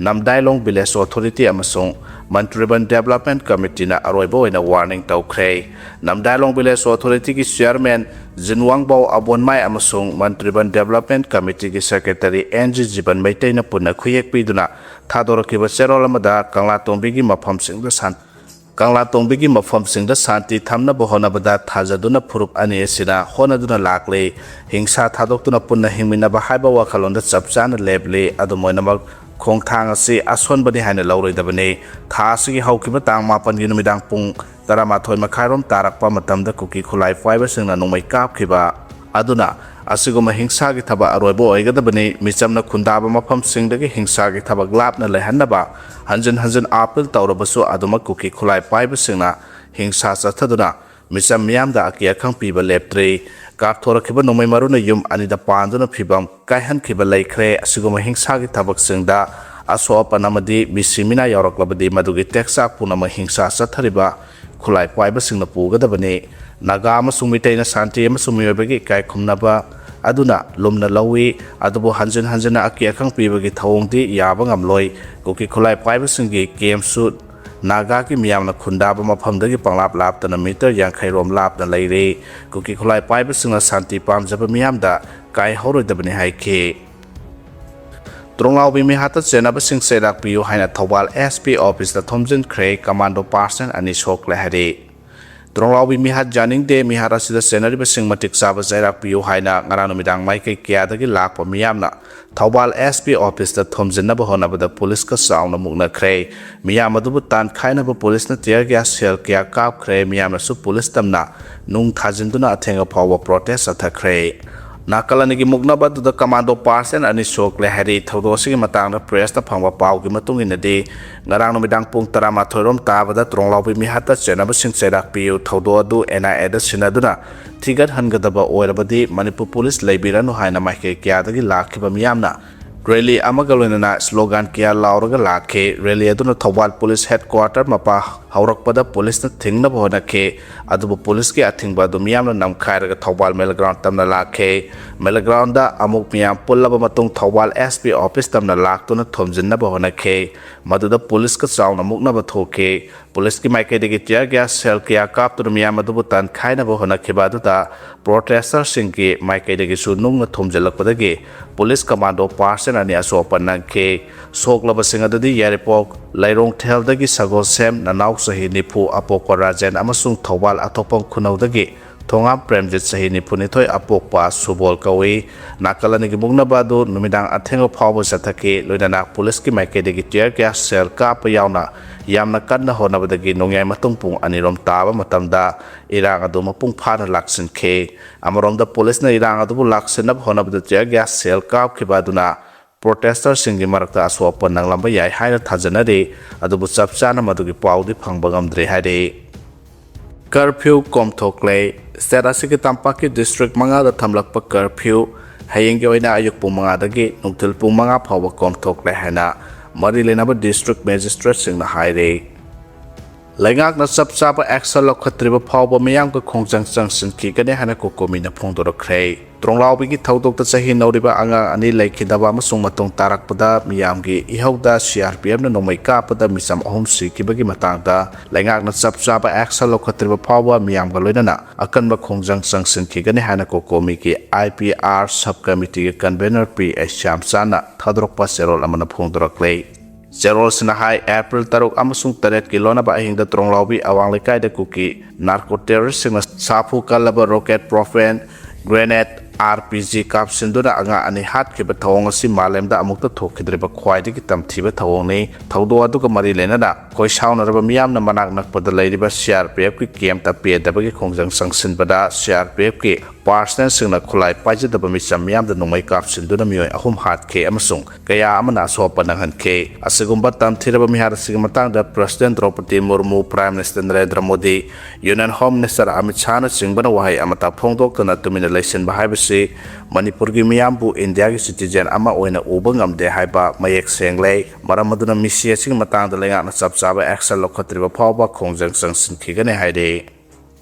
ꯅꯝꯗꯥꯏꯂꯣꯡ ꯚꯤꯂꯦꯖ ꯑꯣꯊꯣꯔꯤꯇꯤ ꯑꯃꯁꯨꯡ ꯃꯟꯇ꯭ꯔꯤꯕꯟ ꯗꯦꯕꯂꯞꯃꯦꯟ ꯀꯃꯤꯇꯤꯅ ꯑꯔꯣꯏꯕ ꯑꯣꯏꯅ ꯋꯥꯔꯅꯤꯡ ꯇꯧꯈ꯭ꯔꯦ꯫ ꯅꯝꯗꯥꯏꯂꯣꯡ ꯚꯤꯂꯦꯖ ꯑꯣꯊꯣꯔꯤꯇꯤꯒꯤ ꯆꯤꯌꯔꯃꯦꯟ ꯖꯤꯟꯋꯥꯡꯕꯥꯎ ꯑꯕꯣꯟꯃꯥꯏ ꯑꯃꯁꯨꯡ ꯃꯟꯇ꯭ꯔꯤꯕꯟ ꯗꯦꯕꯂꯞꯃꯦꯟ ꯀꯃꯤꯇꯤꯒꯤ ꯁꯦꯀ꯭ꯔꯦꯇꯔꯤ ꯑꯦꯟ ꯖꯤ ꯖꯤꯕꯟ ꯃꯩꯇꯩꯅ ꯄꯨꯟꯅ ꯈꯨꯌꯦꯛ ꯄꯤꯗꯨꯅ ꯊꯥꯗꯣꯔꯛꯈꯤꯕ ꯆꯦꯔꯣꯜ ꯑꯃꯗ ꯀꯪꯂꯥꯇꯣꯡꯕꯤꯒꯤ ꯃꯐꯝꯁꯤꯡꯗ ꯁꯥꯟ-, ꯀꯪꯂꯥꯇꯣꯡꯕꯤꯒꯤ ꯃꯐꯝꯁꯤꯡꯗ ꯁꯥꯟꯇꯤ ꯊꯝꯅꯕ ꯍꯣꯠꯅꯕꯗ ꯊꯥꯖꯗꯨꯅ ꯐꯨꯔꯨꯞ ꯑꯅꯤ ꯑꯁꯤꯅ ꯍꯣꯠꯅꯗꯨꯅ ꯂꯥꯛꯂꯤ꯫ ꯍꯤꯡꯁꯥ ꯊꯥꯗꯣꯛꯇꯨꯅ ꯄꯨꯟꯅ ꯍꯤꯡꯃꯤꯟꯅꯕ ꯍꯥꯏꯕ ꯋꯥꯈꯜꯂꯣꯟꯗ ꯆꯞ ꯆꯥꯅ ꯂꯦꯞꯂꯤ꯫ ꯑꯗꯨꯝ ꯑꯣꯏꯅꯃꯛ, ꯈꯣꯡꯊꯥꯡ ꯑꯁꯤ ꯑꯁꯣꯟꯕꯅꯤ ꯍꯥꯏꯅ ꯂꯧꯔꯣꯏꯗꯕꯅꯤ꯫ ꯊꯥ ꯑꯁꯤꯒꯤ ꯍꯧꯈꯤꯕ ꯇꯥꯡ ꯃꯥꯄꯟꯒꯤ ꯅꯨꯃꯤꯗꯥꯡ ꯄꯨꯡ ꯇꯔꯥꯃꯥꯊꯣꯏ ꯃꯈꯥꯏꯔꯣꯝ ꯇꯥꯔꯛꯄ ꯃꯇꯝꯗ ꯀꯨꯀꯤ ꯈꯨꯠꯂꯥꯏ ꯄꯥꯏꯕꯁꯤꯡꯅ ꯅꯣꯡꯃꯩ ꯀꯥꯞꯈꯤꯕ ꯑꯗꯨꯅ ꯑꯁꯤꯒꯨꯝꯕ ꯍꯤꯡꯁꯥꯒꯤ ꯊꯕꯛ ꯑꯔꯣꯏꯕ ꯑꯣꯏꯒꯗꯕꯅꯤ꯫ ꯃꯤꯆꯝꯅ ꯈꯨꯟꯗꯥꯕ ꯃꯐꯝꯁꯤꯡꯗꯒꯤ ꯍꯤꯡꯁꯥꯒꯤ ꯊꯕꯛ ꯂꯥꯞꯅ ꯂꯩꯍꯟꯅꯕ ꯍꯟꯖꯤꯟ ꯍꯟꯖꯤꯟ ꯑꯥꯄꯤꯜ ꯇꯧꯔꯕꯁꯨ ꯑꯗꯨꯃꯛ ꯀꯨꯀꯤ ꯈꯨꯠꯂꯥꯏ ꯄꯥꯏꯕꯁꯤꯡꯅ ꯍꯤꯡꯁꯥ ꯆꯠꯊꯗꯨꯅ ꯃꯤꯆꯝ ꯃꯤꯌꯥꯝꯗ ꯑꯀꯤ ꯑꯈꯪ ꯄꯤꯕ ꯂꯦꯞꯇ꯭ꯔꯤ꯫ ꯀꯥꯞꯊꯣꯔꯛꯈꯤꯕ ꯅꯣꯡꯃꯩ ꯃꯔꯨꯅ ꯌꯨꯝ ꯑꯅꯤꯗ ꯄꯥꯟꯗꯨꯅ ꯐꯤꯕꯝ ꯀꯥꯏꯍꯟꯈꯤꯕ ꯂꯩꯈ꯭ꯔꯦ꯫ ꯑꯁꯤꯒꯨꯝꯕ ꯍꯤꯡꯁꯥꯒꯤ ꯊꯕꯛꯁꯤꯡꯗ ꯑꯁꯣꯛ ꯑꯄꯟ ꯑꯃꯗꯤ ꯃꯤꯁꯤ ꯃꯤꯅꯥ ꯌꯥꯎꯔꯛꯂꯕꯗꯤ ꯃꯗꯨꯒꯤ ꯇꯦꯛꯆꯥꯛ ꯄꯨꯝꯅꯃꯛ ꯍꯤꯡꯁꯥ ꯆꯠꯊꯔꯤꯕ ꯈꯨꯠꯂꯥꯏ ꯄꯥꯏꯕꯁꯤꯡꯅ ꯄꯨꯒꯗꯕꯅꯤ꯫ ꯅꯥꯒꯥ ꯑꯃꯁꯨꯡ ꯃꯤꯇꯩꯅ ꯁꯥꯟꯇꯤ ꯑꯃꯁꯨꯡ ꯃꯤꯑꯣꯏꯕꯒꯤ ꯏꯀꯥꯏ ꯈꯨꯝꯅꯕ ꯑꯗꯨꯅ ꯂꯨꯝꯅ ꯂꯧꯏ, ꯑꯗꯨꯕꯨ ꯍꯟꯖꯤꯟ ꯍꯟꯖꯤꯟꯅ ꯑꯀꯤ ꯑꯈꯪ ꯄꯤꯕꯒꯤ ꯊꯧꯑꯣꯡꯗꯤ ꯌꯥꯕ ꯉꯝꯂꯣꯏ꯫ ꯀꯨꯀꯤ ꯈꯨꯠꯂꯥꯏ ꯄꯥꯏꯕꯁꯤꯡꯒꯤ ꯀꯦꯝꯁꯨ ꯅꯥꯒꯥꯒꯤ ꯃꯤꯌꯥꯝꯅ ꯈꯨꯟꯗꯥꯕ ꯃꯐꯝꯗꯒꯤ ꯄꯪꯂꯥꯞ ꯂꯥꯞꯇꯅ ꯃꯤꯇꯔ ꯌꯥꯡꯈꯩ ꯔꯣꯝ ꯂꯥꯞꯅ ꯂꯩꯔꯤ꯫ ꯀꯨꯀꯤ ꯈꯨꯠꯂꯥꯏ ꯄꯥꯏꯕꯁꯤꯡꯅ ꯁꯥꯟꯇꯤ ꯄꯥꯝꯖꯕ ꯃꯤꯌꯥꯝꯗ ꯀꯥꯏꯍꯧꯔꯣꯏꯗꯕꯅꯤ ꯍꯥꯏꯈꯤ꯫ ꯇ꯭ꯔꯣꯡꯂꯥꯎꯕꯤ ꯃꯤꯍꯥꯠꯇ ꯆꯦꯟꯅꯕꯁꯤꯡ ꯆꯩꯔꯥꯛ ꯄꯤꯌꯨ ꯍꯥꯏꯅ ꯊꯧꯕꯥꯜ ꯑꯦꯁ ꯄꯤ ꯑꯣꯐꯤꯁꯇ ꯊꯣꯝꯖꯤꯟꯈ꯭ꯔꯦ, ꯀꯃꯥꯟꯗꯣ ꯄꯥꯔꯁꯟ ꯑꯅꯤ ꯁꯣꯛꯂꯦ ꯍꯥꯏꯔꯤ꯫ ꯇ꯭ꯔꯣꯡꯂꯥꯎꯕꯤ ꯃꯤꯍꯥꯠ ꯌꯥꯅꯤꯡꯗꯦ, ꯃꯤꯍꯥꯠ ꯑꯁꯤꯗ ꯆꯦꯟꯅꯔꯤꯕꯁꯤꯡ ꯃꯇꯤꯛ ꯆꯥꯕ ꯆꯩꯔꯥꯛ ꯄꯤꯌꯨ ꯍꯥꯏꯅ ꯉꯔꯥꯡ ꯅꯨꯃꯤꯗꯥꯡ ꯃꯥꯏꯀꯩ ꯀꯌꯥꯗꯒꯤ ꯂꯥꯛꯄ ꯃꯤꯌꯥꯝꯅ ꯊꯧꯕꯥꯜ ꯑꯦꯁ ꯄꯤ ꯑꯣꯐꯤꯁꯇ ꯊꯣꯝꯖꯤꯟꯅꯕ ꯍꯣꯠꯅꯕꯗ ꯄꯨꯂꯤꯁꯀ ꯆꯥꯎꯅ ꯃꯨꯛꯅꯈ꯭ꯔꯦ꯫ ꯃꯤꯌꯥꯝ ꯑꯗꯨꯕꯨ ꯇꯥꯟꯈꯥꯏꯅꯕ ꯄꯨꯂꯤꯁꯅ tear gas shell ꯀꯌꯥ ꯀꯥꯞꯈ꯭ꯔꯦ꯫ ꯃꯤꯌꯥꯝꯅꯁꯨ ꯄꯨꯂꯤꯁ ꯇꯝꯅ ꯅꯨꯡ ꯊꯥꯖꯤꯟꯗꯨꯅ ꯑꯊꯦꯡꯕ ꯐꯥꯎꯕ protest ꯆꯠꯊꯈ꯭ꯔꯦ꯫ ꯅꯥꯀꯜ ꯑꯅꯤꯒꯤ ꯃꯨꯛꯅꯕ ꯑꯗꯨꯗ ꯀꯃꯥꯟꯗꯣ ꯄꯥꯔꯁꯟ ꯑꯅꯤ ꯁꯣꯛꯂꯦ ꯍꯥꯏꯔꯤ꯫ ꯊꯧꯗꯣꯛ ꯑꯁꯤꯒꯤ ꯃꯇꯥꯡꯗ ꯄ꯭ꯔꯦꯁꯇ ꯐꯪꯕ ꯄꯥꯎꯒꯤ ꯃꯇꯨꯡ ꯏꯟꯅꯗꯤ, ꯉꯔꯥꯡ ꯅꯨꯃꯤꯗꯥꯡ ꯄꯨꯡ ꯇꯔꯥꯃꯥꯊꯣꯏ ꯔꯣꯝ ꯇꯥꯕꯗ ꯇ꯭ꯔꯣꯡꯂꯥꯎꯕꯤ ꯃꯤꯍꯥꯠꯇ ꯆꯦꯟꯅꯕꯁꯤꯡ ꯆꯩꯔꯥꯛ ꯄꯤꯌꯨ ꯊꯧꯗꯣꯛ ꯑꯗꯨ ꯑꯦꯟ ꯑꯥꯏ ꯑꯦꯗ ꯁꯤꯟꯅꯗꯨꯅ ꯊꯤꯒꯠꯍꯟꯒꯗꯕ ꯑꯣꯏꯔꯕꯗꯤ ꯃꯅꯤꯄꯨꯔ ꯄꯨꯂꯤꯁ ꯂꯩꯕꯤꯔꯅꯨ ꯍꯥꯏꯅ ꯃꯥꯏꯀꯩ ꯀꯌꯥꯗꯒꯤ ꯂꯥꯛꯈꯤꯕ ꯃꯤꯌꯥꯝꯅ rally ꯑꯃꯒ ꯂꯣꯏꯅꯅ slogan ꯀꯌꯥ ꯂꯥꯎꯔꯒ ꯂꯥꯛꯈꯤ꯫ Rally ꯑꯗꯨꯅ ꯊꯧꯕꯥꯜ ꯄꯨꯂꯤꯁ headquarter ꯃꯄꯥ ꯍꯧꯔꯛꯄꯗ ꯄꯨꯂꯤꯁꯅ ꯊꯤꯡꯅꯕ ꯍꯣꯠꯅꯈꯤ, ꯑꯗꯨꯕꯨ ꯄꯨꯂꯤꯁꯀꯤ ꯑꯊꯤꯡꯕ ꯑꯗꯨ ꯃꯤꯌꯥꯝꯅ ꯅꯝꯈꯥꯏꯔꯒ ꯊꯧꯕꯥꯜ ꯃꯦꯂꯒ꯭ꯔꯥꯎꯟ ꯇꯝꯅ ꯂꯥꯛꯈꯤ꯫ ꯃꯦꯂꯒ꯭ꯔꯥꯎꯟꯗ ꯑꯃꯨꯛ ꯃꯤꯌꯥꯝ ꯄꯨꯜꯂꯕ ꯃꯇꯨꯡ ꯊꯧꯕꯥꯜ ꯑꯦꯁ ꯄꯤ ꯑꯣꯐꯤꯁ ꯇꯝꯅ ꯂꯥꯛꯇꯨꯅ ꯊꯣꯝꯖꯤꯟꯅꯕ ꯍꯣꯠꯅꯈꯤ꯫ ꯃꯗꯨꯗ ꯄꯨꯂꯤꯁꯀ ꯆꯥꯎꯅ ꯃꯨꯛꯅꯕ ꯊꯣꯛꯈꯤ꯫ ꯄꯨꯂꯤꯁꯀꯤ ꯃꯥꯏꯀꯩꯗꯒꯤ tear gas shell ꯀꯌꯥ ꯀꯥꯞꯇꯨꯅ ꯃꯤꯌꯥꯝ ꯑꯗꯨꯕꯨ ꯇꯥꯟꯈꯥꯏꯅꯕ ꯍꯣꯠꯅꯈꯤꯕ ꯑꯗꯨꯗ protesters ꯁꯤꯡꯒꯤ ꯃꯥꯏꯀꯩꯗꯒꯤꯁꯨ ꯅꯨꯡꯅ ꯊꯣꯝꯖꯤꯜꯂꯛꯄꯗꯒꯤ ꯄꯨꯂꯤꯁ ꯀꯃꯥꯟꯗꯣ ꯄꯥꯔꯁꯟ ꯑꯅꯤ ꯑꯁꯣꯛ ꯑꯄꯟ ꯅꯪꯈꯤ꯫ ꯁꯣꯛꯂꯕꯁꯤꯡ ꯑꯗꯨꯗꯤ ꯌꯥꯏꯔꯤꯄꯣꯛ ꯂꯩꯔꯣꯡꯊꯦꯜꯗꯒꯤ ꯁꯒꯣꯜꯁꯦꯝ ꯅꯅꯥꯎ ꯆꯍꯤ ꯅꯤꯐꯨ ꯑꯄꯣꯛꯄ ꯔꯥꯖꯦꯟ ꯑꯃꯁꯨꯡ ꯊꯧꯕꯥꯜ ꯑꯊꯣꯛꯄꯝ ꯈꯨꯅꯧꯗꯒꯤ ꯊꯣꯉꯥꯝ ꯄ꯭ꯔꯦꯝꯖꯤꯠ ꯆꯍꯤ ꯅꯤꯐꯨꯅꯤꯊꯣꯏ ꯑꯄꯣꯛꯄ ꯁꯨꯕꯣꯜ ꯀꯧꯏ꯫ ꯅꯥꯀꯜ ꯑꯅꯤꯒꯤ ꯃꯨꯛꯅꯕ ꯑꯗꯨ ꯅꯨꯃꯤꯗꯥꯡ ꯑꯊꯦꯡꯕ ꯐꯥꯎꯕ ꯆꯠꯊꯈꯤ꯫ ꯂꯣꯏꯅꯅ ꯄꯨꯂꯤꯁꯀꯤ ꯃꯥꯏꯀꯩꯗꯒꯤ tear gas shell ꯀꯥꯞꯄ ꯌꯥꯎꯅ ꯌꯥꯝꯅ ꯀꯟꯅ ꯍꯣꯠꯅꯕꯗꯒꯤ ꯅꯣꯡꯌꯥꯏ ꯃꯇꯨꯡ ꯄꯨꯡ ꯑꯅꯤ ꯔꯣꯝ ꯇꯥꯕ ꯃꯇꯝꯗ ꯏꯔꯥꯡ ꯑꯗꯨ ꯃꯄꯨꯡ ꯐꯥꯅ ꯂꯥꯛꯁꯤꯟꯈꯤ꯫ ꯑꯃꯔꯣꯝꯗ ꯄꯨꯂꯤꯁꯅ ꯏꯔꯥꯡ ꯑꯗꯨꯕꯨ ꯂꯥꯛꯁꯤꯟꯅꯕ ꯍꯣꯠꯅꯕꯗ tear gas shell ꯀꯥꯞꯈꯤꯕ ꯑꯗꯨꯅ protesters ꯁꯤꯡꯒꯤ ꯃꯔꯛꯇ ꯑꯁꯣꯛ ꯑꯄꯟ ꯅꯪꯂꯝꯕ ꯌꯥꯏ ꯍꯥꯏꯅ ꯊꯥꯖꯅꯔꯤ, ꯑꯗꯨꯕꯨ ꯆꯞ ꯆꯥꯅ ꯃꯗꯨꯒꯤ ꯄꯥꯎꯗꯤ ꯐꯪꯕ ꯉꯝꯗ꯭ꯔꯤ ꯍꯥꯏꯔꯤ꯫ Curfew ꯀꯣꯝꯊꯣꯛꯂꯦ꯫ State ꯑꯁꯤꯒꯤ ꯇꯝꯄꯥꯛꯀꯤ district ꯃꯉꯥꯗ ꯊꯝꯂꯛꯄ curfew ꯍꯌꯦꯡꯒꯤ ꯑꯣꯏꯅ ꯑꯌꯨꯛ ꯄꯨꯡ ꯃꯉꯥꯗꯒꯤ ꯅꯨꯡꯊꯤꯜ ꯄꯨꯡ ꯃꯉꯥ ꯐꯥꯎꯕ ꯀꯣꯝꯊꯣꯛꯂꯦ ꯍꯥꯏꯅ ꯃꯔꯤ ꯂꯩꯅꯕ district magistrateꯁꯤꯡꯅ ꯍꯥꯏꯔꯤ꯫ ꯂꯩꯉꯥꯛꯅ ꯆꯞ ꯆꯥꯕ action ꯂꯧꯈꯠꯇ꯭ꯔꯤꯕ ꯐꯥꯎꯕ ꯃꯤꯌꯥꯝꯒ ꯈꯣꯡꯖꯪ ꯆꯪꯁꯤꯟꯈꯤꯒꯅꯤ ꯍꯥꯏꯅ COCOMIꯅ ꯐꯣꯡꯗꯣꯔꯛꯈ꯭ꯔꯦ꯫ ꯇ꯭ꯔꯣꯡꯂꯥꯎꯕꯤꯒꯤ ꯊꯧꯗꯣꯛꯇ ꯆꯍꯤ ꯅꯧꯔꯤꯕ ꯑꯉꯥꯡ ꯑꯅꯤ ꯂꯩꯈꯤꯗꯕ ꯑꯃꯁꯨꯡ ꯃꯇꯨꯡ ꯇꯥꯔꯛꯄꯗ ꯃꯤꯌꯥꯝꯒꯤ ꯏꯍꯧꯗ CRPFꯅ ꯅꯣꯡꯃꯩ ꯀꯥꯞꯄꯗ ꯃꯤꯆꯝ ꯑꯍꯨꯝ ꯁꯤꯈꯤꯕꯒꯤ ꯃꯇꯥꯡꯗ ꯂꯩꯉꯥꯛꯅ ꯆꯞ ꯆꯥꯕ action ꯂꯧꯈꯠꯇ꯭ꯔꯤꯕ ꯐꯥꯎꯕ ꯃꯤꯌꯥꯝꯒ ꯂꯣꯏꯅꯅ ꯑꯀꯟꯕ ꯈꯣꯡꯖꯪ ꯆꯪꯁꯤꯟꯈꯤꯒꯅꯤ ꯍꯥꯏꯅ COCOMIꯒꯤ IPR sub committeeꯒꯤ convener P. ꯑꯩꯁ꯭ꯌꯥꯝꯆꯥꯅ ꯊꯥꯗꯣꯔꯛꯄ ꯆꯦꯔꯣꯜ ꯑꯃꯅ ꯐꯣꯡꯗꯣꯔꯛꯂꯦ꯫ ꯆꯦꯔꯣꯜꯁꯤꯅ ꯍꯥꯏ, ꯑꯦꯄ꯭ꯔꯤꯜ ꯇꯔꯨꯛ ꯑꯃꯁꯨꯡ ꯇꯔꯦꯠꯀꯤ ꯂꯣꯟꯅꯕ ꯑꯍꯤꯡꯗ ꯇ꯭ꯔꯣꯡꯂꯥꯎꯕꯤ ꯑꯋꯥꯡ ꯂꯩꯀꯥꯏꯗ ꯀꯨꯀꯤ narco terroristꯁꯤꯡꯅ ꯁꯥꯐꯨ ꯀꯜꯂꯕ rocket, propane grenade, RPG ꯀꯥꯞꯁꯤꯟꯗꯨꯅ ꯑꯉꯥꯡ ꯑꯅꯤ ꯍꯥꯠꯈꯤꯕ ꯊꯧꯑꯣꯡ ꯑꯁꯤ ꯃꯥꯂꯦꯝꯗ ꯑꯃꯨꯛꯇ ꯊꯣꯛꯈꯤꯗ꯭ꯔꯤꯕ ꯈ꯭ꯋꯥꯏꯗꯒꯤ ꯇꯝꯊꯤꯕ ꯊꯧꯑꯣꯡꯅꯤ꯫ ꯊꯧꯗꯣꯛ ꯑꯗꯨꯒ ꯃꯔꯤ ꯂꯩꯅꯅ ꯈꯣꯏ ꯁꯥꯎꯅꯔꯕ ꯃꯤꯌꯥꯝꯅ ꯃꯅꯥꯛ ꯅꯛꯄꯗ ꯂꯩꯔꯤꯕ CRPFꯀꯤ campꯇ ꯄꯦꯟꯗꯕꯒꯤ ꯈꯣꯡꯖꯪ ꯆꯪꯁꯤꯟꯕꯗ CRPFꯀꯤ personnelꯁꯤꯡꯅ ꯈꯨꯠꯂꯥꯏ ꯄꯥꯏꯖꯗꯕ ꯃꯤꯆꯝ ꯃꯤꯌꯥꯝꯗ ꯅꯣꯡꯃꯩ ꯀꯥꯞꯁꯤꯟꯗꯨꯅ ꯃꯤꯑꯣꯏ ꯑꯍꯨꯝ ꯍꯥꯠꯈꯤ ꯑꯃꯁꯨꯡ ꯀꯌꯥ ꯑꯃꯅ ꯑꯁꯣꯛ ꯑꯄꯟ ꯅꯪꯍꯟꯈꯤ꯫ ꯑꯁꯤꯒꯨꯝꯕ ꯇꯝꯊꯤꯔꯕ ꯃꯤꯍꯥꯠ ꯑꯁꯤꯒꯤ ꯃꯇꯥꯡꯗ President ꯗ꯭ꯔꯧꯄꯗꯤ ꯃꯨꯔꯃꯨ, Prime Minister Narendra Modi, Union Home Minister Amit ꯁꯥꯍꯅꯆꯤꯡꯕꯅ ꯋꯥꯍꯩ ꯑꯃꯠꯇ ꯐꯣꯡꯗꯣꯛꯇꯅ ꯇꯨꯃꯤꯟꯅ ꯂꯩꯁꯤꯟꯕ ꯍꯥꯏꯕꯁꯤ ꯃꯅꯤꯄꯨꯔꯒꯤ ꯃꯤꯌꯥꯝꯕꯨ ꯏꯟꯗꯤꯌꯥꯒꯤ citizen ꯑꯃ ꯑꯣꯏꯅ ꯎꯕ ꯉꯝꯗꯦ ꯍꯥꯏꯕ ꯃꯌꯦꯛ ꯁꯦꯡꯂꯦ꯫ ꯃꯔꯝ ꯑꯗꯨꯅ ꯃꯤꯁꯤ ꯑꯁꯤꯒꯤ ꯃꯇꯥꯡꯗ ꯂꯩꯉꯥꯛꯅ ꯆꯞ ꯆꯥꯕ action ꯂꯧꯈꯠꯇ꯭ꯔꯤꯕ ꯐꯥꯎꯕ ꯈꯣꯡꯖꯪ ꯆꯪꯁꯤꯟꯈꯤꯒꯅꯤ ꯍꯥꯏꯔꯤ꯫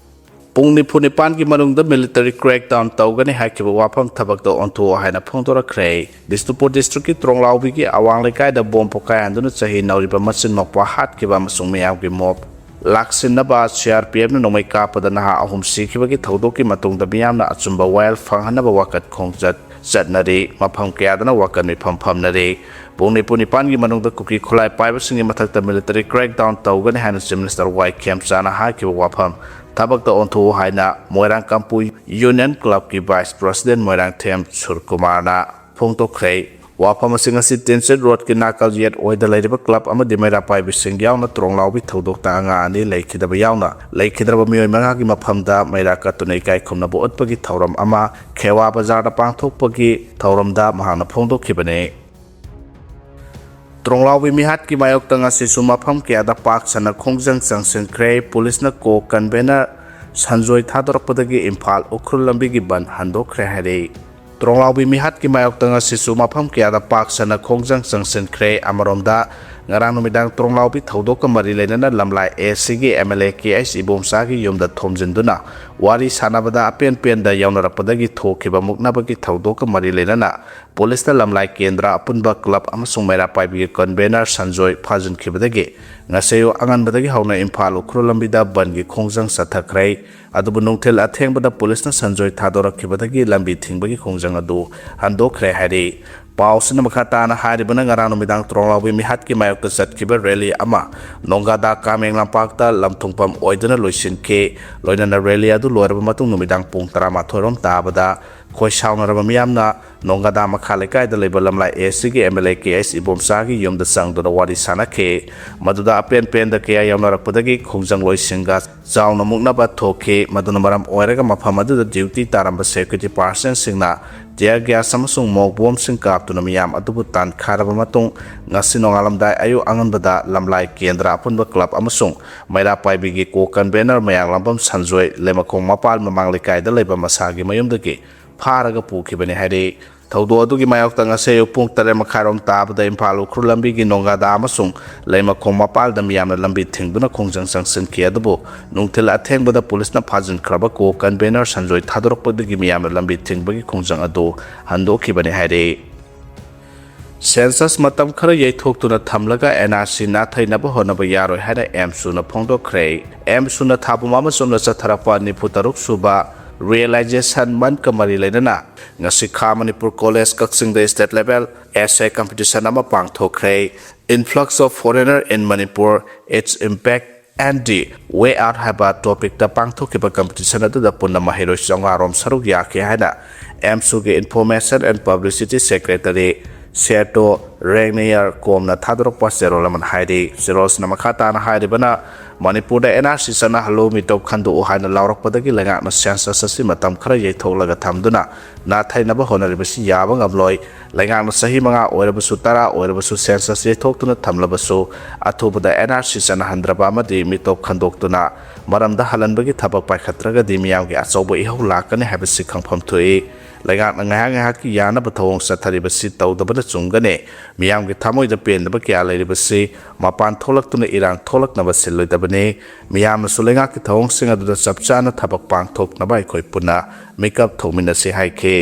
ꯄꯨꯡ ꯅꯤꯐꯨ ꯅꯤꯄꯥꯟꯒꯤ ꯃꯅꯨꯡꯗ military crackdown ꯇꯧꯒꯅꯤ ꯍꯥꯏꯈꯤꯕ ꯋꯥꯐꯝ ꯊꯕꯛꯇ ꯑꯣꯟꯊꯣꯛꯑꯣ ꯍꯥꯏꯅ ꯐꯣꯡꯗꯣꯔꯛꯈ꯭ꯔꯦ꯫ ꯕꯤꯁꯅꯨꯄꯨꯔ districtꯀꯤ ꯇ꯭ꯔꯣꯡꯂꯥꯎꯕꯤꯒꯤ ꯑꯋꯥꯡ ꯂꯩꯀꯥꯏꯗ bomb ꯄꯣꯈꯥꯏꯍꯟꯗꯨꯅ ꯆꯍꯤ ꯅꯧꯔꯤꯕ ꯃꯆꯤꯟ ꯃꯧꯄ꯭ꯋꯥ ꯍꯥꯠꯈꯤꯕ ꯑꯃꯁꯨꯡ ꯃꯤꯌꯥꯝꯒꯤ mob ꯂꯥꯛꯁꯤꯟꯅꯕ CRPFꯅ ꯅꯣꯡꯃꯩ ꯀꯥꯞꯄꯗ ꯅꯍꯥ ꯑꯍꯨꯝ ꯁꯤꯈꯤꯕꯒꯤ ꯊꯧꯗꯣꯛꯀꯤ ꯃꯇꯨꯡꯗ ꯃꯤꯌꯥꯝꯅ ꯑꯆꯨꯝꯕ ꯋꯥꯌꯦꯜ ꯐꯪꯍꯟꯅꯕ ꯋꯥꯀꯠ ꯈꯣꯡꯆꯠ ꯆꯠꯅꯔꯤ꯫ ꯃꯐꯝ ꯀꯌꯥꯗꯅ ꯋꯥꯀꯠ ꯃꯤꯐꯝ ꯐꯝꯅꯔꯤ꯫ ꯄꯨꯡ ꯅꯤꯐꯨ ꯅꯤꯄꯥꯟꯒꯤ ꯃꯅꯨꯡꯗ ꯀꯨꯀꯤ ꯈꯨꯠꯂꯥꯏ ꯄꯥꯏꯕꯁꯤꯡꯒꯤ ꯃꯊꯛꯇ military crackdown ꯇꯧꯒꯅꯤ ꯍꯥꯏꯅ Chief Minister ꯋꯥꯏ ꯈꯦꯝꯆꯥꯅ ꯍꯥꯏꯈꯤꯕ ꯋꯥꯐꯝ ꯊꯕꯛꯇ ꯑꯣꯟꯊꯣꯛꯎ ꯍꯥꯏꯅ ꯃꯣꯏꯔꯥꯡ ꯀꯥꯡꯄꯣꯛꯄꯤ Union Clubꯀꯤ Vice President ꯃꯣꯏꯔꯥꯡꯊꯦꯝ ꯁꯨꯔꯀꯨꯃꯥꯔꯅ ꯐꯣꯡꯗꯣꯛꯈ꯭ꯔꯦ꯫ ꯋꯥꯐꯝ ꯑꯁꯤꯡ ꯑꯁꯤ ꯇꯤꯟꯁꯤꯠ ꯔꯣꯗꯀꯤ ꯅꯥꯀꯜ ꯌꯦꯠ ꯑꯣꯏꯗ ꯂꯩꯔꯤꯕ club ꯑꯃꯗꯤ ꯃꯩꯔꯥ ꯄꯥꯏꯕꯤꯁꯤꯡ ꯌꯥꯎꯅ ꯇ꯭ꯔꯣꯡꯂꯥꯎꯕꯤ ꯊꯧꯗꯣꯛꯇ ꯑꯉꯥꯡ ꯑꯅꯤ ꯂꯩꯈꯤꯗꯕ ꯌꯥꯎꯅ ꯂꯩꯈꯤꯗ꯭ꯔꯕ ꯃꯤꯑꯣꯏ ꯃꯉꯥꯒꯤ ꯃꯐꯝꯗ ꯃꯩꯔꯥ ꯀꯠꯇꯨꯅ ꯏꯀꯥꯏ ꯈꯨꯝꯅꯕ ꯎꯠꯄꯒꯤ ꯊꯧꯔꯝ ꯑꯃ ꯈꯦꯋꯥ ꯕꯖꯥꯔꯗ ꯄꯥꯡꯊꯣꯛꯄꯒꯤ ꯊꯧꯔꯝꯗ ꯃꯍꯥꯛꯅ ꯐꯣꯡꯗꯣꯛꯈꯤꯕꯅꯤ꯫ ꯇ꯭ꯔꯣꯡꯂꯥꯎꯕꯤ ꯃꯤꯍꯥꯠꯀꯤ ꯃꯥꯌꯣꯛꯇ ꯉꯁꯤꯁꯨ ꯃꯐꯝ ꯀꯌꯥꯗ ꯄꯥꯛ ꯁꯟꯅ ꯈꯣꯡꯖꯪ ꯆꯪꯁꯤꯟꯈ꯭ꯔꯦ꯫ ꯄꯨꯂꯤꯁꯅ co-convener ꯁꯟꯖꯣꯏ ꯊꯥꯗꯣꯔꯛꯄꯗꯒꯤ ꯏꯝꯐꯥꯜ ꯎꯈ꯭ꯔꯨꯜ ꯂꯝꯕꯤꯒꯤ ꯕꯟ ꯍꯟꯗꯣꯛꯈ꯭ꯔꯦ ꯍꯥꯏꯔꯤ꯫ ꯇ꯭ꯔꯣꯡꯂꯥꯎꯕꯤ ꯃꯤꯍꯥꯠꯀꯤ ꯃꯥꯌꯣꯛꯇ ꯉꯁꯤꯁꯨ ꯃꯐꯝ ꯀꯌꯥꯗ ꯄꯥꯛ ꯁꯟꯅ ꯈꯣꯡꯖꯪ ꯆꯪꯁꯤꯟꯈ꯭ꯔꯦ꯫ ꯑꯃꯔꯣꯝꯗ, ꯉꯔꯥꯡ ꯅꯨꯃꯤꯗꯥꯡ ꯇ꯭ꯔꯣꯡꯂꯥꯎꯕꯤ ꯊꯧꯗꯣꯛꯀ ꯃꯔꯤ ꯂꯩꯅꯅ ꯂꯝꯂꯥꯏ ꯑꯦ ꯁꯤꯒꯤ M L A K H ꯏꯕꯣꯝꯆꯥꯒꯤ ꯌꯨꯝꯗ ꯊꯣꯝꯖꯤꯟꯗꯨꯅ ꯋꯥꯔꯤ ꯁꯥꯟꯅꯕꯗ ꯑꯄꯦꯟ ꯄꯦꯟꯗ ꯌꯥꯎꯅꯔꯛꯄꯗꯒꯤ ꯊꯣꯛꯈꯤꯕ ꯃꯨꯛꯅꯕꯒꯤ ꯊꯧꯗꯣꯛꯀ ꯃꯔꯤ ꯂꯩꯅꯅ ꯄꯨꯂꯤꯁꯅ ꯂꯝꯂꯥꯏ ꯀꯦꯟꯗ꯭ꯔ ꯑꯄꯨꯟꯕ ꯀ꯭ꯂꯕ ꯑꯃꯁꯨꯡ ꯃꯩꯔꯥ ꯄꯥꯏꯕꯤꯒꯤ ꯀꯟꯚꯦꯅꯔ ꯁꯟꯖꯣꯏ ꯐꯥꯖꯤꯟꯈꯤꯕꯗꯒꯤ ꯉꯁꯤ ꯑꯌꯨꯛ ꯑꯉꯟꯕꯗꯒꯤ ꯍꯧꯅ ꯏꯝꯐꯥꯜ ꯎꯈ꯭ꯔꯨꯜ ꯂꯝꯕꯤꯗ ꯕꯟꯒꯤ ꯈꯣꯡꯖꯪ ꯆꯠꯊꯈ꯭ꯔꯦ꯫ ꯑꯗꯨꯕꯨ ꯅꯨꯡꯊꯤꯜ ꯑꯊꯦꯡꯕꯗ ꯄꯨꯂꯤꯁꯅ ꯁꯟꯖꯣꯏ ꯊꯥꯗꯣꯔꯛꯈꯤꯕꯗꯒꯤ ꯂꯝꯕꯤ ꯊꯤꯡꯕꯒꯤ ꯈꯣꯡꯖꯪ ꯑꯗꯨ ꯍꯟꯗꯣꯛꯈ꯭ꯔꯦ ꯍꯥꯏꯔꯤ꯫ ꯄꯥꯎꯁꯤꯅ ꯃꯈꯥ ꯇꯥꯅ ꯍꯥꯏꯔꯤꯕꯅ, ꯉꯔꯥꯡ ꯅꯨꯃꯤꯗꯥꯡ ꯇ꯭ꯔꯣꯡꯂꯥꯎꯕꯤ ꯃꯤꯍꯥꯠꯀꯤ ꯃꯥꯌꯣꯛꯇ ꯆꯠꯈꯤꯕ ꯔꯦꯂꯤ ꯑꯃ ꯅꯣꯡꯒꯥꯗꯥ ꯀꯥꯃꯦꯡ ꯂꯝꯄꯥꯛꯇ ꯂꯝꯊꯨꯡꯐꯝ ꯑꯣꯏꯗꯨꯅ ꯂꯣꯏꯁꯤꯟꯈꯤ꯫ ꯂꯣꯏꯅꯅ ꯔꯦꯂꯤ ꯑꯗꯨ ꯂꯣꯏꯔꯕ ꯃꯇꯨꯡ ꯅꯨꯃꯤꯗꯥꯡ ꯄꯨꯡ ꯇꯔꯥꯃꯥꯊꯣꯏ ꯔꯣꯝ ꯇꯥꯕꯗ ꯈꯣꯏ ꯁꯥꯎꯅꯔꯕ ꯃꯤꯌꯥꯝꯅ ꯅꯣꯡꯒꯥꯗꯥ ꯃꯈꯥ ꯂꯩꯀꯥꯏꯗ ꯂꯩꯕ ꯂꯝꯂꯥꯏ ꯑꯦ ꯁꯤꯒꯤ M L A K H ꯏꯕꯣꯝꯆꯥꯒꯤ ꯌꯨꯝꯗ ꯆꯪꯗꯨꯅ ꯋꯥꯔꯤ ꯁꯥꯟꯅꯈꯤ꯫ ꯃꯗꯨꯗ ꯑꯄꯦꯟ ꯄꯦꯟꯗ ꯀꯌꯥ ꯌꯥꯎꯅꯔꯛꯄꯗꯒꯤ ꯈꯣꯡꯖꯪꯂꯣꯏꯁꯤꯡꯒ ꯆꯥꯎꯅ ꯃꯨꯛꯅꯕ ꯊꯣꯛꯈꯤ꯫ ꯃꯗꯨꯅ ꯃꯔꯝ ꯑꯣꯏꯔꯒ ꯃꯐꯝ ꯑꯗꯨꯗ ꯗ꯭ꯌꯨꯇꯤ ꯇꯥꯔꯝꯕ ꯁꯦꯀ꯭ꯌꯨꯔꯤꯇꯤ ꯄꯥꯔꯁꯟꯁꯤꯡꯅ ꯇꯤꯌꯔ ꯒ꯭ꯌꯥꯁ ꯑꯃꯁꯨꯡ ꯃꯣꯛ ꯕꯣꯝꯁꯤꯡ ꯀꯥꯞꯇꯨꯅ ꯃꯤꯌꯥꯝ ꯑꯗꯨꯕꯨ ꯇꯥꯟꯈꯥꯏꯔꯕ ꯃꯇꯨꯡ, ꯉꯁꯤ ꯅꯣꯡꯉꯥꯜꯂꯝꯗꯥꯏ ꯑꯌꯨꯛ ꯑꯉꯟꯕꯗ ꯂꯝꯂꯥꯏ ꯀꯦꯟꯗ꯭ꯔ ꯑꯄꯨꯟꯕ ꯀ꯭ꯂꯕ ꯑꯃꯁꯨꯡ ꯃꯩꯔꯥ ꯄꯥꯏꯕꯤꯒꯤ ꯀꯣ ꯀꯟꯚꯦꯅꯔ ꯃꯌꯥꯡꯂꯥꯝꯕꯝ ꯁꯟꯖꯣꯏ ꯂꯩꯃꯈꯣꯡ ꯃꯄꯥꯜ ꯃꯃꯥꯡ ꯂꯩꯀꯥꯏꯗ ꯂꯩꯕ ꯃꯁꯥꯒꯤ ꯃꯌꯨꯝꯗꯒꯤ ꯐꯥꯔꯒ ꯄꯨꯈꯤꯕꯅꯤ ꯍꯥꯏꯔꯤ꯫ ꯊꯧꯗꯣꯛ ꯑꯗꯨꯒꯤ ꯃꯥꯌꯣꯛꯇ ꯉꯁꯤ ꯑꯌꯨꯛ ꯄꯨꯡ ꯇꯔꯦꯠ ꯃꯈꯥꯏꯔꯣꯝ ꯇꯥꯕꯗ ꯏꯝꯐꯥꯜ ꯎꯈ꯭ꯔꯨꯜ ꯂꯝꯕꯤꯒꯤ ꯅꯣꯡꯒꯥꯗꯥ ꯑꯃꯁꯨꯡ ꯂꯩꯃꯈꯣꯡ ꯃꯄꯥꯜꯗ ꯃꯤꯌꯥꯝꯅ ꯂꯝꯕꯤ ꯊꯤꯡꯗꯨꯅ ꯈꯣꯡꯖꯪ ꯆꯪꯁꯤꯟꯈꯤ꯫ ꯑꯗꯨꯕꯨ ꯅꯨꯡꯊꯤꯜ ꯑꯊꯦꯡꯕꯗ ꯄꯨꯂꯤꯁꯅ ꯐꯥꯖꯤꯟꯈ꯭ꯔꯕ ꯀꯣ ꯀꯟꯚꯦꯅꯔ ꯁꯟꯖꯣꯏ ꯊꯥꯗꯣꯔꯛꯄꯗꯒꯤ ꯃꯤꯌꯥꯝꯅ ꯂꯝꯕꯤ ꯊꯤꯡꯕꯒꯤ ꯈꯣꯡꯖꯪ ꯑꯗꯨ ꯍꯟꯗꯣꯛꯈꯤꯕꯅꯤ ꯍꯥꯏꯔꯤ꯫ ꯁꯦꯟꯁꯁ ꯃꯇꯝ ꯈꯔ ꯌꯩꯊꯣꯛꯇꯨꯅ ꯊꯝꯂꯒ ꯑꯦꯟ ꯑꯥꯔ ꯁꯤ ꯅꯥꯊꯩꯅꯕ ꯍꯣꯠꯅꯕ ꯌꯥꯔꯣꯏ ꯍꯥꯏꯅ ꯑꯦꯝꯁꯨꯅ ꯐꯣꯡꯗꯣꯛꯈ꯭ꯔꯦ꯫ ꯑꯦꯝꯁꯨꯅ ꯊꯥꯕꯨꯝ ꯑꯃꯁꯣꯝꯗ ꯆꯠꯊꯔꯛꯄ ꯅꯤꯐꯨ ꯇꯔꯨꯛ ꯁꯨꯕ ꯔꯤꯌꯦꯂꯥꯏꯖꯦꯁꯟ ꯃꯟꯀ ꯃꯔꯤ ꯂꯩꯅꯅ ꯉꯁꯤ ꯈꯥ ꯃꯅꯤꯄꯨꯔ ꯀꯣꯂꯦꯖ ꯀꯛꯆꯤꯡꯗ state level essay competition ꯑꯃ ꯄꯥꯡꯊꯣꯛꯈ꯭ꯔꯦ꯫ Influx of foreigner in Manipur, its impact and the way out ꯍꯥꯏꯕ ꯇꯣꯄꯤꯛꯇ ꯄꯥꯡꯊꯣꯛꯈꯤꯕ ꯀꯝꯄꯤꯇꯤꯁꯟ ꯑꯗꯨꯗ ꯄꯨꯟꯅ ꯃꯍꯩꯔꯣꯏ ꯆꯥꯝꯃꯉꯥ ꯔꯣꯝ ꯁꯔꯨꯛ ꯌꯥꯈꯤ ꯍꯥꯏꯅ ꯑꯦꯝꯁꯨꯒꯤ Information and Publicity Secretary ꯁꯦꯇꯣ ꯔꯦꯡꯅꯤꯌꯔ ꯀꯣꯝꯅ ꯊꯥꯗꯣꯔꯛꯄ ꯆꯦꯔꯣꯜ ꯑꯃꯅ ꯍꯥꯏꯔꯤ꯫ ꯆꯦꯔꯣꯜꯁꯤꯅ ꯃꯈꯥ ꯇꯥꯅ ꯍꯥꯏꯔꯤꯕꯅ, ꯃꯅꯤꯄꯨꯔꯗ ꯑꯦꯟ ꯑꯥꯔ ꯁꯤ ꯆꯠꯅꯍꯜꯂꯨ, ꯃꯤꯇꯣꯞ ꯈꯟꯗꯣꯛꯎ ꯍꯥꯏꯅ ꯂꯥꯎꯔꯛꯄꯗꯒꯤ ꯂꯩꯉꯥꯛꯅ ꯁꯦꯟꯁꯁ ꯑꯁꯤ ꯃꯇꯝ ꯈꯔ ꯌꯩꯊꯣꯛꯂꯒ ꯊꯝꯗꯨꯅ ꯅꯥꯊꯩꯅꯕ ꯍꯣꯠꯅꯔꯤꯕꯁꯤ ꯌꯥꯕ ꯉꯝꯂꯣꯏ꯫ ꯂꯩꯉꯥꯛꯅ ꯆꯍꯤ ꯃꯉꯥ ꯑꯣꯏꯔꯕꯁꯨ, ꯇꯔꯥ ꯑꯣꯏꯔꯕꯁꯨ ꯁꯦꯟꯁꯁ ꯌꯩꯊꯣꯛꯇꯨꯅ ꯊꯝꯂꯕꯁꯨ, ꯑꯊꯨꯕꯗ ꯑꯦꯟ ꯑꯥꯔ ꯁꯤ ꯆꯠꯅꯍꯟꯗ꯭ꯔꯕ ꯑꯃꯗꯤ ꯃꯤꯇꯣꯞ ꯈꯟꯗꯣꯛꯇꯨꯅ ꯃꯔꯝꯗ ꯍꯜꯍꯟꯕꯒꯤ ꯊꯕꯛ ꯄꯥꯏꯈꯠꯇ꯭ꯔꯒꯗꯤ ꯃꯤꯌꯥꯝꯒꯤ ꯑꯆꯧꯕ ꯏꯍꯧ ꯂꯥꯛꯀꯅꯤ ꯍꯥꯏꯕꯁꯤ ꯈꯪꯐꯝ ꯊꯣꯛꯏ꯫ ꯂꯩꯉꯥꯛꯅ ꯉꯥꯏꯍꯥꯛ ꯉꯥꯏꯍꯥꯛꯀꯤ ꯌꯥꯅꯕ ꯊꯧꯑꯣꯡ ꯆꯠꯊꯔꯤꯕꯁꯤ ꯇꯧꯗꯕꯅ ꯆꯨꯝꯒꯅꯤ꯫ ꯃꯤꯌꯥꯝꯒꯤ ꯊꯃꯣꯏꯗ ꯄꯦꯟꯗꯕ ꯀꯌꯥ ꯂꯩꯔꯤꯕꯁꯤ ꯃꯄꯥꯟ ꯊꯣꯛꯂꯛꯇꯨꯅ ꯏꯔꯥꯡ ꯊꯣꯛꯂꯛꯅꯕ ꯁꯤꯜꯂꯣꯏꯗꯕꯅꯤ꯫ ꯃꯤꯌꯥꯝꯅꯁꯨ ꯂꯩꯉꯥꯛꯀꯤ ꯊꯧꯑꯣꯡꯁꯤꯡ ꯑꯗꯨꯗ ꯆꯞ ꯆꯥꯅ ꯊꯕꯛ ꯄꯥꯡꯊꯣꯛꯅꯕ ꯑꯩꯈꯣꯏ ꯄꯨꯟꯅ ꯃꯤꯀꯞ ꯊꯣꯛꯃꯤꯟꯅꯁꯤ ꯍꯥꯏꯈꯤ꯫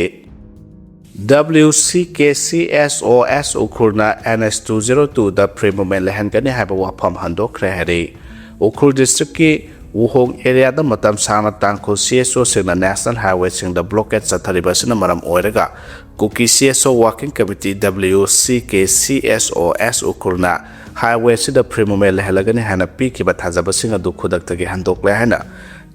W C K C S O S ꯎꯈ꯭ꯔꯨꯜꯅ N H two zero two ꯗ free movement ꯂꯩꯍꯟꯒꯅꯤ ꯍꯥꯏꯕ ꯋꯥꯐꯝ ꯍꯟꯗꯣꯛꯈ꯭ꯔꯦ ꯍꯥꯏꯔꯤ꯫ ꯎꯈ꯭ꯔꯨꯜ district ꯀꯤ ꯋꯨꯍꯣꯡ area ꯗ ꯃꯇꯝ ꯁꯥꯡꯅ ꯇꯥꯡꯈꯨꯜ C S O ꯁꯤꯡꯅ national highway ꯁꯤꯡꯗ blockade ꯆꯠꯊꯔꯤꯕ ꯑꯁꯤꯅ ꯃꯔꯝ ꯑꯣꯏꯔꯒ ꯀꯨꯀꯤ C S O Working Committee W C K C S O S ꯎꯈ꯭ꯔꯨꯜꯅ highway ꯑꯁꯤꯗ free movement ꯂꯩꯍꯜꯂꯒꯅꯤ ꯍꯥꯏꯅ ꯄꯤꯈꯤꯕ ꯊꯥꯖꯕꯁꯤꯡ ꯑꯗꯨ ꯈꯨꯗꯛꯇꯒꯤ ꯍꯟꯗꯣꯛꯂꯦ ꯍꯥꯏꯅ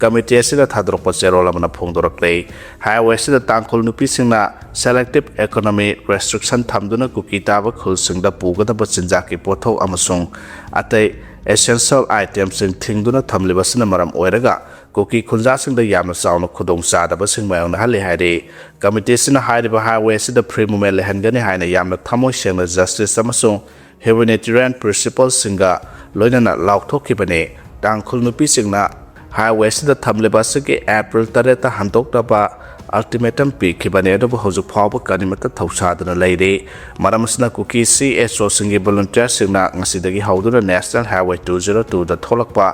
committee ꯑꯁꯤꯅ ꯊꯥꯗꯣꯔꯛꯄ ꯆꯦꯔꯣꯜ ꯑꯃꯅ ꯐꯣꯡꯗꯣꯔꯛꯂꯦ꯫ Highway ꯑꯁꯤꯗ ꯇꯥꯡꯈꯨꯜ ꯅꯨꯄꯤꯁꯤꯡꯅ selective economy restriction ꯊꯝꯗꯨꯅ ꯀꯨꯀꯤ ꯇꯥꯕ ꯈꯨꯜꯁꯤꯡꯗ ꯄꯨꯒꯗꯕ ꯆꯤꯟꯖꯥꯛꯀꯤ ꯄꯣꯠꯊꯣꯛ ꯑꯃꯁꯨꯡ ꯑꯇꯩ essential item ꯁꯤꯡ ꯊꯤꯡꯗꯨꯅ ꯊꯝꯂꯤꯕ ꯑꯁꯤꯅ ꯃꯔꯝ ꯑꯣꯏꯔꯒ ꯀꯨꯀꯤ ꯈꯨꯟꯖꯥꯁꯤꯡꯗ ꯌꯥꯝꯅ ꯆꯥꯎꯅ ꯈꯨꯗꯣꯡꯆꯥꯗꯕꯁꯤꯡ ꯃꯥꯌꯣꯛꯅꯍꯜꯂꯤ ꯍꯥꯏꯔꯤ꯫ Committee ꯑꯁꯤꯅ ꯍꯥꯏꯔꯤꯕ highway ꯑꯁꯤꯗ free movement ꯂꯩꯍꯟꯒꯅꯤ ꯍꯥꯏꯅ ꯌꯥꯝꯅ ꯊꯃꯣꯏ ꯁꯦꯡꯅ justice ꯑꯃꯁꯨꯡ humanitarian principle ꯁꯤꯡꯒ ꯂꯣꯏꯅꯅ ꯂꯥꯎꯊꯣꯛꯈꯤꯕꯅꯤ꯫ ꯇꯥꯡꯈꯨꯜ ꯅꯨꯄꯤꯁꯤꯡꯅ highway ꯑꯁꯤꯗ ꯊꯝꯂꯤꯕ ꯑꯁꯤꯒꯤ April ꯇꯔꯦꯠꯇ ꯍꯟꯗꯣꯛꯅꯕ ultimatum ꯄꯤꯈꯤꯕꯅꯤ, ꯑꯗꯨꯕꯨ ꯍꯧꯖꯤꯛ ꯐꯥꯎꯕ ꯀꯔꯤꯃꯠꯇ ꯊꯧꯁꯥꯗꯨꯅ ꯂꯩꯔꯤ꯫ ꯃꯔꯝ ꯑꯁꯤꯅ ꯀꯨꯀꯤ C S O ꯁꯤꯡꯒꯤ volunteer ꯁꯤꯡꯅ ꯉꯁꯤꯗꯒꯤ ꯍꯧꯗꯨꯅ national highway two zero two ꯗ ꯊꯣꯛꯂꯛꯄ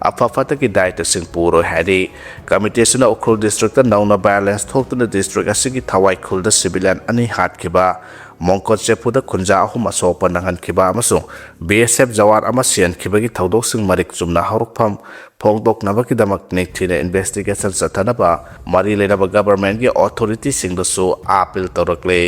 ꯑꯐ ꯐꯠꯇꯒꯤ ꯗꯥꯏꯇꯁꯤꯡ ꯄꯨꯔꯣꯏ ꯍꯥꯏꯔꯤ꯫ Committee ꯑꯁꯤꯅ ꯎꯈ꯭ꯔꯨꯜ district ꯇ ꯅꯧꯅ violence ꯊꯣꯛꯇꯨꯅ district ꯑꯁꯤꯒꯤ ꯊꯋꯥꯏ ꯈꯨꯜꯗ civilian ꯑꯅꯤ ꯍꯥꯠꯈꯤꯕ, ꯃꯣꯡꯀꯣꯠ ꯆꯦꯐꯨꯗ ꯈꯨꯟꯖꯥ ꯑꯍꯨꯝ ꯑꯁꯣꯛ ꯑꯄꯟ ꯅꯪꯍꯟꯈꯤꯕ ꯑꯃꯁꯨꯡ B S F ꯖꯋꯥꯟ ꯑꯃ ꯁꯤꯍꯟꯈꯤꯕꯒꯤ ꯊꯧꯗꯣꯛꯁꯤꯡ ꯃꯔꯤꯛ ꯆꯨꯝꯅ ꯍꯧꯔꯛꯐꯝ ꯐꯣꯡꯗꯣꯛꯅꯕꯒꯤꯗꯃꯛ ꯅꯤꯡꯊꯤꯅ investigation ꯆꯠꯊꯅꯕ ꯃꯔꯤ ꯂꯩꯅꯕ government ꯀꯤ authority ꯁꯤꯡꯗꯁꯨ appeal ꯇꯧꯔꯛꯂꯦ꯫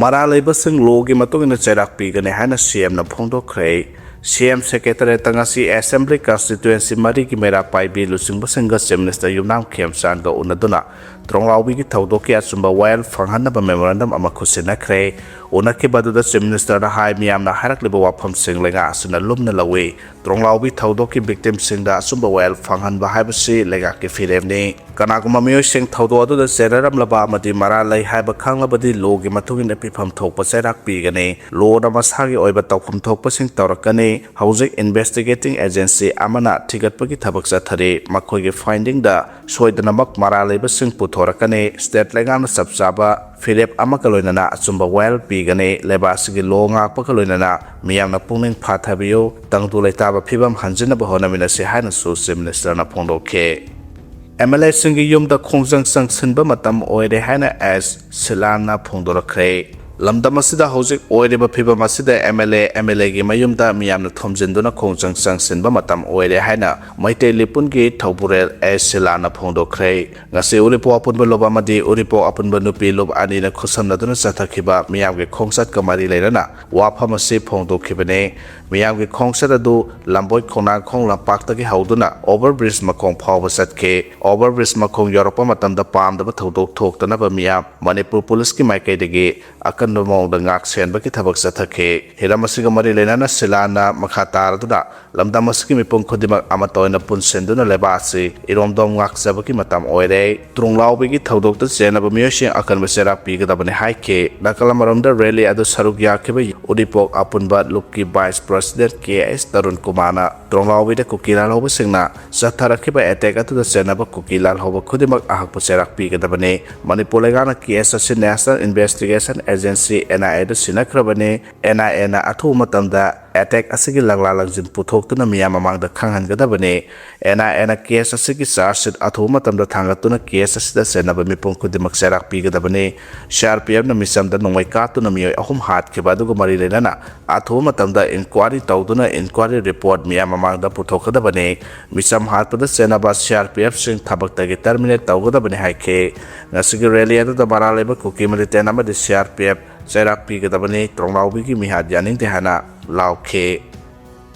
ꯃꯔꯥꯜ ꯂꯩꯕꯁꯤꯡ law ꯒꯤ ꯃꯇꯨꯡ ꯏꯟꯅ ꯆꯩꯔꯥꯛ ꯄꯤꯒꯅꯤ ꯍꯥꯏꯅ C M ꯅ ꯐꯣꯡꯗꯣꯛꯈ꯭ꯔꯦ꯫ C M secretariat ꯇ ꯉꯁꯤ assembly constituency ꯃꯔꯤꯒꯤ ꯃꯩꯔꯥ ꯄꯥꯏꯕꯤ ꯂꯨꯆꯤꯡꯕꯁꯤꯡꯒ Chief Minister ꯌꯨꯝꯅꯥꯝ ꯈꯦꯝꯆꯥꯟꯒ ꯎꯅꯗꯨꯅ ꯇ꯭ꯔꯣꯡꯂꯥꯎꯕꯤꯒꯤ ꯊꯧꯗꯣꯛꯀꯤ ꯑꯆꯨꯝꯕ ꯋꯥꯌꯦꯜ ꯐꯪꯍꯟꯅꯕ memorandum ꯑꯃ ꯈꯨꯠꯁꯤꯟꯅꯈ꯭ꯔꯦ꯫ ꯎꯅꯈꯤꯕ ꯑꯗꯨꯗ Chief Minister ꯅ ꯍꯥꯏ, ꯃꯤꯌꯥꯝꯅ ꯍꯥꯏꯔꯛꯂꯤꯕ ꯋꯥꯐꯝꯁꯤꯡ ꯂꯩꯉꯥꯛ ꯑꯁꯤꯅ ꯂꯨꯝꯅ ꯂꯧꯏ꯫ ꯇ꯭ꯔꯣꯡꯂꯥꯎꯕꯤ ꯊꯧꯗꯣꯛꯀꯤ victim ꯁꯤꯡꯗ ꯑꯆꯨꯝꯕ ꯋꯥꯌꯦꯜ ꯐꯪꯍꯟꯕ ꯍꯥꯏꯕꯁꯤ ꯂꯩꯉꯥꯛꯀꯤ ꯐꯤꯔꯦꯞꯅꯤ꯫ ꯀꯅꯥꯒꯨꯝꯕ ꯃꯤꯑꯣꯏꯁꯤꯡ ꯊꯧꯗꯣꯛ ꯑꯗꯨꯗ ꯆꯦꯟꯅꯔꯝꯂꯕ ꯑꯃꯗꯤ ꯃꯔꯥꯜ ꯂꯩ ꯍꯥꯏꯕ ꯈꯪꯂꯕꯗꯤ law ꯒꯤ ꯃꯇꯨꯡ ꯏꯟꯅ ꯄꯤꯐꯝ ꯊꯣꯛꯄ ꯆꯩꯔꯥꯛ ꯄꯤꯒꯅꯤ꯫ Law ꯅ ꯃꯁꯥꯒꯤ ꯑꯣꯏꯕ ꯇꯧꯐꯝ ꯊꯣꯛꯄꯁꯤꯡ ꯇꯧꯔꯛꯀꯅꯤ꯫ ꯍꯧꯖꯤꯛ investigating agency ꯑꯃꯅ ꯊꯤꯒꯠꯄꯒꯤ ꯊꯕꯛ ꯆꯠꯊꯔꯤ꯫ ꯃꯈꯣꯏꯒꯤ finding ꯗ ꯁꯣꯏꯗꯅꯃꯛ ꯃꯔꯥꯜ ꯂꯩꯕꯁꯤꯡ ꯄꯨ ꯊꯣꯔꯛꯀꯅꯤ꯫ ꯁ꯭ꯇꯦꯠ ꯂꯩꯉꯥꯛꯅ ꯆꯞ ꯆꯥꯕ ꯐꯤꯔꯦꯞ ꯑꯃꯒ ꯂꯣꯏꯅꯅ ꯑꯆꯨꯝꯕ ꯋꯥꯌꯦꯜ ꯄꯤꯒꯅꯤ꯫ ꯂꯩꯕꯥꯛ ꯑꯁꯤꯒꯤ ꯂꯣ ꯉꯥꯛꯄꯒ ꯂꯣꯏꯅꯅ ꯃꯤꯌꯥꯝꯅ ꯄꯨꯛꯅꯤꯡ ꯐꯥꯊꯕꯤꯌꯨ꯫ ꯇꯪꯗꯨ ꯂꯩꯇꯥꯕ ꯐꯤꯕꯝ ꯍꯟꯖꯤꯟꯅꯕ ꯍꯣꯠꯅꯃꯤꯟꯅꯁꯤ ꯍꯥꯏꯅꯁꯨ ꯆꯤꯐ ꯃꯤꯅꯤꯁꯇꯔꯅ ꯐꯣꯡꯗꯣꯛꯈꯤ꯫ ꯑꯦꯝ ꯑꯦꯜ ꯑꯦꯁꯤꯡꯒꯤ ꯌꯨꯝꯗ ꯈꯣꯡꯖꯪ ꯆꯪꯁꯤꯟꯕ ꯃꯇꯝ ꯑꯣꯏꯔꯦ ꯍꯥꯏꯅ ꯑꯦꯁ ꯁꯤꯂꯥꯟꯅ ꯐꯣꯡꯗꯣꯔꯛꯈ꯭ꯔꯦ꯫ ꯂꯝꯗꯝ ꯑꯁꯤꯗ ꯍꯧꯖꯤꯛ ꯑꯣꯏꯔꯤꯕ ꯐꯤꯕꯝ ꯑꯁꯤꯗ ꯑꯦꯝ ꯑꯦꯜ ꯑꯦ, ꯑꯦꯝ ꯑꯦꯜ ꯑꯦꯒꯤ ꯃꯌꯨꯝꯗ ꯃꯤꯌꯥꯝꯅ ꯊꯣꯝꯖꯤꯟꯗꯨꯅ ꯈꯣꯡꯖꯪ ꯆꯪꯁꯤꯟꯕ ꯃꯇꯝ ꯑꯣꯏꯔꯦ ꯍꯥꯏꯅ ꯃꯩꯇꯩ ꯂꯤꯄꯨꯟꯒꯤ ꯊꯧꯕꯨꯔꯦꯜ ꯑꯦꯁ ꯁꯤꯂꯥꯟꯅ ꯐꯣꯡꯗꯣꯛꯈ꯭ꯔꯦ꯫ ꯉꯁꯤ ꯎꯔꯤꯄꯣꯛ ꯑꯄꯨꯟꯕ ꯂꯨꯞ ꯑꯃꯗꯤ ꯎꯔꯤꯄꯣꯛ ꯑꯄꯨꯟꯕ ꯅꯨꯄꯤ ꯂꯨꯞ ꯑꯅꯤꯅ ꯈꯨꯠꯁꯝꯅꯗꯨꯅ ꯆꯠꯊꯈꯤꯕ ꯃꯤꯌꯥꯝꯒꯤ ꯈꯣꯡꯆꯠꯀ ꯃꯔꯤ ꯂꯩꯅꯅ ꯋꯥꯐꯝ ꯑꯁꯤ ꯐꯣꯡꯗꯣꯛꯈꯤꯕꯅꯤ꯫ ꯃꯤꯌꯥꯝꯒꯤ ꯈꯣꯡꯆꯠ ꯑꯗꯨ ꯂꯝꯕꯣꯏ ꯈꯣꯡꯅꯥꯡꯈꯣꯡ ꯂꯝꯄꯥꯛꯇꯒꯤ ꯍꯧꯗꯨꯅ ꯑꯣꯚꯔ ꯕ꯭ꯔꯤꯖ ꯃꯈꯣꯡ ꯐꯥꯎꯕ ꯆꯠꯈꯤ꯫ ꯑꯣꯚꯔ ꯕ꯭ꯔꯤꯖ ꯃꯈꯣꯡ ꯌꯧꯔꯛꯄ ꯃꯇꯝꯗ ꯄꯥꯝꯗꯕ ꯊꯧꯗꯣꯛ ꯊꯣꯛꯇꯅꯕ ꯃꯤꯌꯥꯝ ꯃꯅꯤꯄꯨꯔ ꯄꯨꯂꯤꯁꯀꯤ ꯃꯥꯏꯀꯩꯗꯒꯤ ꯑꯀꯟꯕ ꯃꯑꯣꯡꯗ ꯉꯥꯛ ꯁꯦꯟꯕꯒꯤ ꯊꯕꯛ ꯆꯠꯊꯈꯤ꯫ ꯍꯤꯔꯝ ꯑꯁꯤꯒ ꯃꯔꯤ ꯂꯩꯅꯅ ꯁꯤꯂꯥꯟꯅ ꯃꯈꯥ ꯇꯥꯔꯗꯨꯅ ꯂꯝꯗꯝ ꯑꯁꯤꯒꯤ ꯃꯤꯄꯨꯝ ꯈꯨꯗꯤꯡꯃꯛ ꯑꯃꯠꯇ ꯑꯣꯏꯅ ꯄꯨꯟꯁꯤꯟꯗꯨꯅ ꯂꯩꯕꯥꯛ ꯑꯁꯤ ꯏꯔꯣꯝꯗꯣꯝ ꯉꯥꯛꯆꯕꯒꯤ ꯃꯇꯝ ꯑꯣꯏꯔꯦ꯫ ꯇ꯭ꯔꯣꯡꯂꯥꯎꯕꯤꯒꯤ ꯊꯧꯗꯣꯛꯇ ꯆꯦꯟꯅꯕ ꯃꯤꯑꯣꯏꯁꯤꯡ ꯑꯀꯟꯕ ꯆꯩꯔꯥꯛ ꯄꯤꯒꯗꯕꯅꯤ ꯍꯥꯏꯈꯤ꯫ ꯅꯥꯀꯜ ꯑꯃꯔꯣꯝꯗ ꯔꯦꯂꯤ ꯑꯗꯨ ꯁꯔꯨꯛ ꯌꯥꯈꯤꯕ ꯎꯔꯤꯄꯣꯛ ꯑꯄꯨꯟꯕ ꯂꯨꯞꯀꯤ ꯚꯥꯏꯁ ꯄ꯭ꯔꯁꯤꯗꯦꯟꯠ ꯀꯦ ꯑꯦꯁ ꯇꯔꯨꯟ ꯀꯨꯃꯥꯔꯅ ꯇ꯭ꯔꯣꯡꯂꯥꯎꯕꯤꯗ ꯀꯨꯀꯤ ꯂꯥꯜꯍꯧꯕꯁꯤꯡꯅ ꯆꯠꯊꯔꯛꯈꯤꯕ ꯑꯦꯇꯦꯛ ꯑꯗꯨꯗ ꯆꯦꯟꯅꯕ ꯀꯨꯀꯤ ꯂꯥꯜꯍꯧꯕ ꯈꯨꯗꯤꯡꯃꯛ ꯑꯍꯛꯄ ꯆꯩꯔꯥꯛ ꯄꯤꯒꯗꯕꯅꯤ꯫ ꯃꯅꯤꯄꯨꯔ ꯂꯩꯉꯥꯛꯅ ꯀꯦꯁ ꯑꯁꯤ National Investigation Agency, N I A, the ꯁꯤꯟꯅꯈ꯭ꯔꯕꯅꯤ꯫ N I A ꯅ ꯑꯊꯨꯕ ꯃꯇꯝꯗ ꯑꯦꯇꯦꯛ ꯑꯁꯤꯒꯤ ꯂꯪꯂꯥ ꯂꯪꯖꯤꯟ ꯄꯨꯊꯣꯛꯇꯨꯅ ꯃꯤꯌꯥꯝ ꯃꯃꯥꯡꯗ ꯈꯪꯍꯟꯒꯗꯕꯅꯤ꯫ N I A ꯅ ꯀꯦꯁ ꯑꯁꯤꯒꯤ ꯆꯥꯔꯖ ꯁꯤꯠ ꯑꯊꯨꯕ ꯃꯇꯝꯗ ꯊꯥꯡꯒꯠꯇꯨꯅ ꯀꯦꯁ ꯑꯁꯤꯗ ꯆꯦꯟꯅꯕ ꯃꯤꯄꯨꯝ ꯈꯨꯗꯤꯡꯃꯛ ꯆꯩꯔꯥꯛ ꯄꯤꯒꯗꯕꯅꯤ꯫ C R P F ꯅ ꯃꯤꯆꯝꯗ ꯅꯣꯡꯃꯩ ꯀꯥꯞꯇꯨꯅ ꯃꯤꯑꯣꯏ ꯑꯍꯨꯝ ꯍꯥꯠꯈꯤꯕ ꯑꯗꯨꯒ ꯃꯔꯤ ꯂꯩꯅꯅ ꯑꯊꯨꯕ ꯃꯇꯝꯗ ꯏꯟꯀ꯭ꯋꯥꯔꯤ ꯇꯧꯗꯨꯅ ꯏꯟꯀ꯭ꯋꯥꯔꯤ ꯔꯤꯄꯣꯔꯠ ꯃꯤꯌꯥꯝ ꯃꯃꯥꯡꯗ ꯄꯨꯊꯣꯛꯀꯗꯕꯅꯤ꯫ ꯃꯤꯆꯝ ꯍꯥꯠꯄꯗ ꯆꯦꯟꯅꯕ C R P F ꯁꯤꯡ ꯊꯕꯛꯇꯒꯤ ꯇꯔꯃꯤꯅꯦꯠ ꯇꯧꯒꯗꯕꯅꯤ ꯍꯥꯏꯈꯤ꯫ ꯉꯁꯤꯒꯤ ꯔꯦꯂꯤ ꯑꯗꯨꯗ ꯃꯔꯥꯜ ꯂꯩꯕ ꯀꯨꯀꯤ ꯃꯤꯂꯤꯇꯦꯟ ꯑꯃꯗꯤ C R P F ꯆꯩꯔꯥꯛ ꯄꯤꯒꯗꯕꯅꯤ, ꯇ꯭ꯔꯣꯡꯂꯥꯎꯕꯤꯒꯤ ꯃꯤꯍꯥꯠ ꯌꯥꯅꯤꯡꯗꯦ ꯍꯥꯏꯅ ꯂꯥꯎꯈꯤ꯫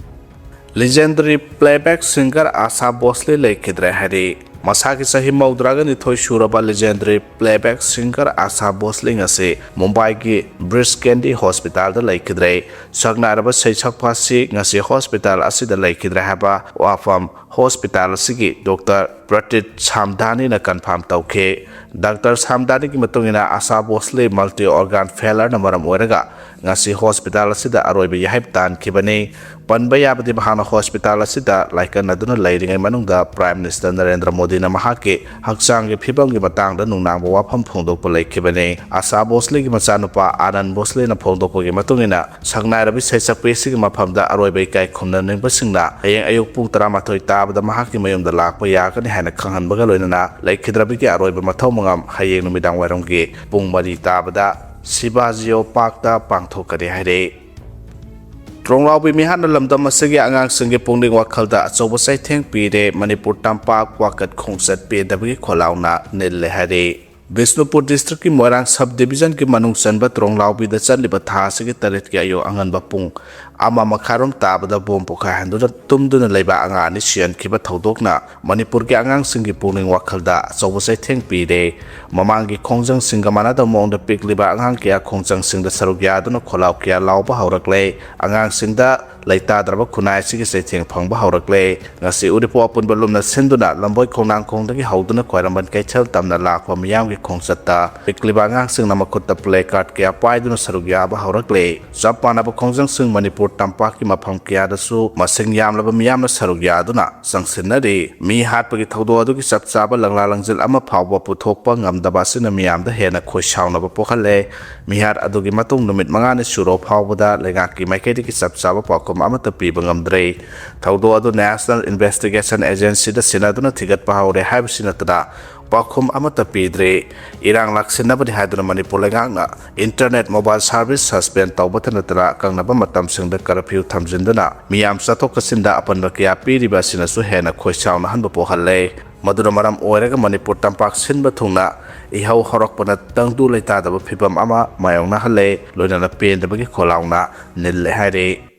Legendary playback singer ꯑꯥꯁꯥ ꯚꯣꯁꯂꯦ ꯂꯩꯈꯤꯗ꯭ꯔꯦ ꯍꯥꯏꯔꯤ꯫ ꯃꯁꯥꯒꯤ ꯆꯍꯤ ꯃꯧꯗ꯭ꯔꯥꯒ ꯅꯤꯊꯣꯏ ꯁꯨꯔꯕ legendary playback singer ꯑꯥꯁꯥ ꯚꯣꯁꯂꯦ ꯉꯁꯤ ꯃꯨꯝꯕꯥꯏꯒꯤ ꯕ꯭ꯔꯤꯁ ꯀꯦꯟꯗꯤ ꯍꯣꯁꯄꯤꯇꯥꯜꯗ ꯂꯩꯈꯤꯗ꯭ꯔꯦ꯫ ꯁꯛꯅꯥꯏꯔꯕ ꯁꯩꯁꯛꯄ ꯑꯁꯤ ꯉꯁꯤ ꯍꯣꯁꯄꯤꯇꯥꯜ ꯑꯁꯤꯗ ꯂꯩꯈꯤꯗ꯭ꯔꯦ ꯍꯥꯏꯕ ꯋꯥꯐꯝ ꯍꯣꯁꯄꯤꯇꯥꯜ ꯑꯁꯤꯒꯤ ꯗꯣꯛꯇꯔ ꯄ꯭ꯔꯇꯤꯠ ꯁꯥꯝꯗꯥꯅꯤꯅ ꯀꯟꯐꯥꯔꯝ ꯇꯧꯈꯤ꯫ ꯗꯥꯛꯇꯔ ꯁꯥꯝꯗꯥꯅꯤꯒꯤ ꯃꯇꯨꯡ ꯏꯟꯅ ꯑꯥꯁꯥ ꯚꯣꯁꯂꯦ multi organ failure ꯅ ꯃꯔꯝ ꯑꯣꯏꯔꯒ ꯉꯁꯤ ꯍꯣꯁꯄꯤꯇꯥꯜ ꯑꯁꯤꯗ ꯑꯔꯣꯏꯕ ꯌꯥꯍꯩꯞ ꯇꯥꯟꯈꯤꯕꯅꯤ꯫ ꯄꯟꯕ ꯌꯥꯕꯗꯤ ꯃꯍꯥꯛꯅ ꯍꯣꯁꯄꯤꯇꯥꯜ ꯑꯁꯤꯗ ꯂꯥꯏꯀꯠꯅꯗꯨꯅ ꯂꯩꯔꯤꯉꯩ ꯃꯅꯨꯡꯗ ꯄ꯭ꯔꯥꯏꯝ ꯃꯤꯅꯤꯁꯇꯔ ꯅꯔꯦꯟꯗ꯭ꯔ ꯃꯣꯗꯤ ꯁꯤꯅ ꯃꯍꯥꯛꯀꯤ ꯍꯛꯆꯥꯡꯒꯤ ꯐꯤꯕꯝꯒꯤ ꯃꯇꯥꯡꯗ ꯅꯨꯡꯅꯥꯡꯕ ꯋꯥꯐꯝ ꯐꯣꯡꯗꯣꯛꯄ ꯂꯩꯈꯤꯕꯅꯤ꯫ ꯑꯥꯁꯥ ꯚꯣꯁꯂꯦꯒꯤ ꯃꯆꯥꯅꯨꯄꯥ ꯑꯥꯅꯟ ꯚꯣꯁꯂꯦꯅ ꯐꯣꯡꯗꯣꯛꯄꯒꯤ ꯃꯇꯨꯡ ꯏꯟꯅ, ꯁꯛꯅꯥꯏꯔꯕꯤ ꯁꯩꯁꯛꯄꯤ ꯑꯁꯤꯒꯤ ꯃꯐꯝꯗ ꯑꯔꯣꯏꯕ ꯏꯀꯥꯏ ꯈꯨꯝꯅꯅꯤꯡꯕꯁꯤꯡꯅ ꯍꯌꯦꯡ ꯑꯌꯨꯛ ꯄꯨꯡ ꯇꯔꯥꯃꯥꯊꯣꯏ ꯇꯥꯕꯗ ꯃꯍꯥꯛꯀꯤ ꯃꯌꯨꯝꯗ ꯂꯥꯛꯄ ꯌꯥꯒꯅꯤ ꯍꯥꯏꯅ ꯈꯪꯍꯟꯕꯒ ꯂꯣꯏꯅꯅ, ꯂꯩꯈꯤꯗ꯭ꯔꯕꯤꯒꯤ ꯑꯔꯣꯏꯕ ꯃꯊꯧ ꯃꯉꯝ ꯍꯌꯦꯡ ꯅꯨꯃꯤꯗꯥꯡ ꯋꯥꯏꯔꯝꯒꯤ ꯄꯨꯡ ꯃꯔꯤ ꯇꯥꯕꯗ ꯁꯤꯕꯥꯖꯤꯑꯣ ꯄꯥꯔꯛꯇ ꯄꯥꯡꯊꯣꯛꯀꯅꯤ ꯍꯥꯏꯔꯤ꯫ ꯇ꯭ꯔꯣꯡꯂꯥꯎꯕꯤ ꯃꯤꯍꯥꯠꯅ ꯂꯝꯗꯝ ꯑꯁꯤꯒꯤ ꯑꯉꯥꯡꯁꯤꯡꯒꯤ ꯄꯨꯛꯅꯤꯡ ꯋꯥꯈꯜꯗ ꯑꯆꯧꯕ ꯆꯩꯊꯦꯡ ꯄꯤꯔꯦ꯫ ꯃꯅꯤꯄꯨꯔ ꯇꯝꯄꯥꯛ ꯋꯥꯀꯠ ꯈꯣꯡꯆꯠ ꯄꯦꯟꯗꯕꯒꯤ ꯈꯣꯜꯂꯥꯎꯅ ꯅꯤꯜꯂꯦ ꯍꯥꯏꯔꯤ꯫ ꯕꯤꯁꯅꯨꯄꯨꯔ ꯗꯤꯁꯇ꯭ꯔꯤꯛꯀꯤ ꯃꯣꯏꯔꯥꯡ ꯁꯕ ꯗꯤꯕꯤꯖꯟꯒꯤ ꯃꯅꯨꯡ ꯆꯟꯕ ꯇ꯭ꯔꯣꯡꯂꯥꯎꯕꯤꯗ ꯆꯠꯂꯤꯕ ꯊꯥ ꯑꯁꯤꯒꯤ ꯇꯔꯦꯠꯀꯤ ꯑꯌꯨꯛ ꯑꯉꯟꯕ ꯄꯨꯡ ꯑꯃ ꯃꯈꯥꯏꯔꯣꯝ ꯇꯥꯕꯗ ꯕꯣꯝ ꯄꯣꯈꯥꯏꯍꯟꯗꯨꯅ ꯇꯨꯝꯗꯨꯅ ꯂꯩꯕ ꯑꯉꯥꯡ ꯑꯅꯤ ꯁꯤꯍꯟꯈꯤꯕ ꯊꯧꯗꯣꯛꯅ ꯃꯅꯤꯄꯨꯔꯒꯤ ꯑꯉꯥꯡꯁꯤꯡꯒꯤ ꯄꯨꯛꯅꯤꯡ ꯋꯥꯈꯜꯗ ꯑꯆꯧꯕ ꯆꯩꯊꯦꯡ ꯄꯤꯔꯦ꯫ ꯃꯃꯥꯡꯒꯤ ꯈꯣꯡꯖꯪꯁꯤꯡꯒ ꯃꯥꯟꯅꯗꯕ ꯃꯑꯣꯡꯗ ꯄꯤꯛꯂꯤꯕ ꯑꯉꯥꯡ ꯀꯌꯥ ꯈꯣꯡꯖꯪꯁꯤꯡꯗ ꯁꯔꯨꯛ ꯌꯥꯗꯨꯅ ꯈꯣꯜꯂꯥꯎ ꯀꯌꯥ ꯂꯥꯎꯕ ꯍꯧꯔꯛꯂꯦ꯫ ꯑꯉꯥꯡꯁꯤꯡꯗ ꯂꯩꯇꯥꯗ꯭ꯔꯕ ꯈꯨꯟꯅꯥꯏ ꯑꯁꯤꯒꯤ ꯆꯩꯊꯦꯡ ꯐꯪꯕ ꯍꯧꯔꯛꯂꯦ꯫ ꯉꯁꯤ ꯎꯔꯤꯄꯣꯛ ꯑꯄꯨꯟꯕ ꯂꯨꯝꯅ ꯁꯤꯟꯗꯨꯅ ꯂꯝꯕꯣꯏ ꯈꯣꯡꯅꯥꯡꯈꯣꯡꯗꯒꯤ ꯍꯧꯗꯨꯅ ꯈ꯭ꯋꯥꯏꯔꯝꯕꯟ ꯀꯩꯊꯦꯜ ꯇꯝꯅ ꯂꯥꯛꯄ ꯃꯤꯌꯥꯝꯒꯤ ꯈꯣꯡꯆꯠꯇ ꯄꯤꯛꯂꯤꯕ ꯑꯉꯥꯡꯁꯤꯡꯅ ꯃꯈꯨꯠꯇ ꯄ꯭ꯂꯦ ꯀꯥꯔꯗ ꯀꯌꯥ ꯄꯥꯏꯗꯨꯅ ꯁꯔꯨꯛ ꯌꯥꯕ ꯍꯧꯔꯛꯂꯦ꯫ ꯆꯞ ꯃꯥꯟꯅꯕ ꯈꯣꯡꯖꯪꯁꯤꯡ ꯃꯅꯤꯄꯨꯔ ꯇꯝꯄꯥꯛꯀꯤ ꯃꯐꯝ ꯀꯌꯥꯗꯁꯨ ꯃꯁꯤꯡ ꯌꯥꯝꯂꯕ ꯃꯤꯌꯥꯝꯅ ꯁꯔꯨꯛ ꯌꯥꯗꯨꯅ ꯆꯪꯁꯤꯟꯅꯔꯤ꯫ ꯃꯤ ꯍꯥꯠꯄꯒꯤ ꯊꯧꯗꯣꯛ ꯑꯗꯨꯒꯤ ꯆꯞ ꯆꯥꯕ ꯂꯪꯂꯥ ꯂꯪꯖꯤꯜ ꯑꯃ ꯐꯥꯎꯕ ꯄꯨꯊꯣꯛꯄ ꯉꯝꯗꯕ ꯑꯁꯤꯅ ꯃꯤꯌꯥꯝꯗ ꯍꯦꯟꯅ ꯈꯣꯏꯁꯥꯎꯅꯕ ꯄꯣꯛꯍꯜꯂꯦ꯫ ꯃꯤꯍꯥꯠ ꯑꯗꯨꯒꯤ ꯃꯇꯨꯡ ꯅꯨꯃꯤꯠ ꯃꯉꯥꯅꯤ ꯁꯨꯔꯕ ꯐꯥꯎꯕꯗ ꯂꯩꯉꯥꯛꯀꯤ ꯃꯥꯏꯀꯩꯗꯒꯤ ꯆꯞ ꯆꯥꯕ ꯄꯥꯎꯈꯨꯝ ꯑꯃꯠꯇ ꯄꯤꯕ ꯉꯝꯗ꯭ꯔꯦ꯫ ꯊꯧꯗꯣꯛ ꯑꯗꯨ National Investigation Agencyꯗ ꯁꯤꯟꯅꯗꯨꯅ ꯊꯤꯒꯠꯄ ꯍꯧꯔꯦ ꯍꯥꯏꯕꯁꯤ ꯅꯠꯇꯅ ꯄꯥꯎꯈꯨꯝ ꯑꯃꯠꯇ ꯄꯤꯗ꯭ꯔꯦ꯫ ꯏꯔꯥꯡ ꯂꯥꯛꯁꯤꯟꯅꯕꯅꯤ ꯍꯥꯏꯗꯨꯅ ꯃꯅꯤꯄꯨꯔ ꯂꯩꯉꯥꯛꯅ internet, mobile service suspend ꯇꯧꯕꯇ ꯅꯠꯇꯅ ꯑꯀꯛꯅꯕ ꯃꯇꯝꯁꯤꯡꯗ curfew ꯊꯝꯖꯤꯟꯗꯨꯅ ꯃꯤꯌꯥꯝ ꯆꯠꯊꯣꯛ ꯆꯠꯁꯤꯟꯗ ꯑꯄꯟꯕ ꯀꯌꯥ ꯄꯤꯔꯤꯕ ꯑꯁꯤꯅꯁꯨ ꯍꯦꯟꯅ ꯈꯣꯏꯁꯥꯎꯅꯍꯟꯕ ꯄꯣꯛꯍꯜꯂꯦ꯫ ꯃꯗꯨꯅ ꯃꯔꯝ ꯑꯣꯏꯔꯒ ꯃꯅꯤꯄꯨꯔ ꯇꯝꯄꯥꯛ ꯁꯤꯟꯕ ꯊꯨꯡꯅ ꯏꯍꯧ ꯍꯧꯔꯛꯄꯅ ꯇꯪꯗꯨ ꯂꯩꯇꯥꯗꯕ ꯐꯤꯕꯝ ꯑꯃ ꯃꯥꯌꯣꯛꯅꯍꯜꯂꯦ, ꯂꯣꯏꯅꯅ ꯄꯦꯟꯗꯕꯒꯤ ꯈꯣꯜꯂꯥꯎꯅ ꯅꯤꯜꯂꯦ ꯍꯥꯏꯔꯤ꯫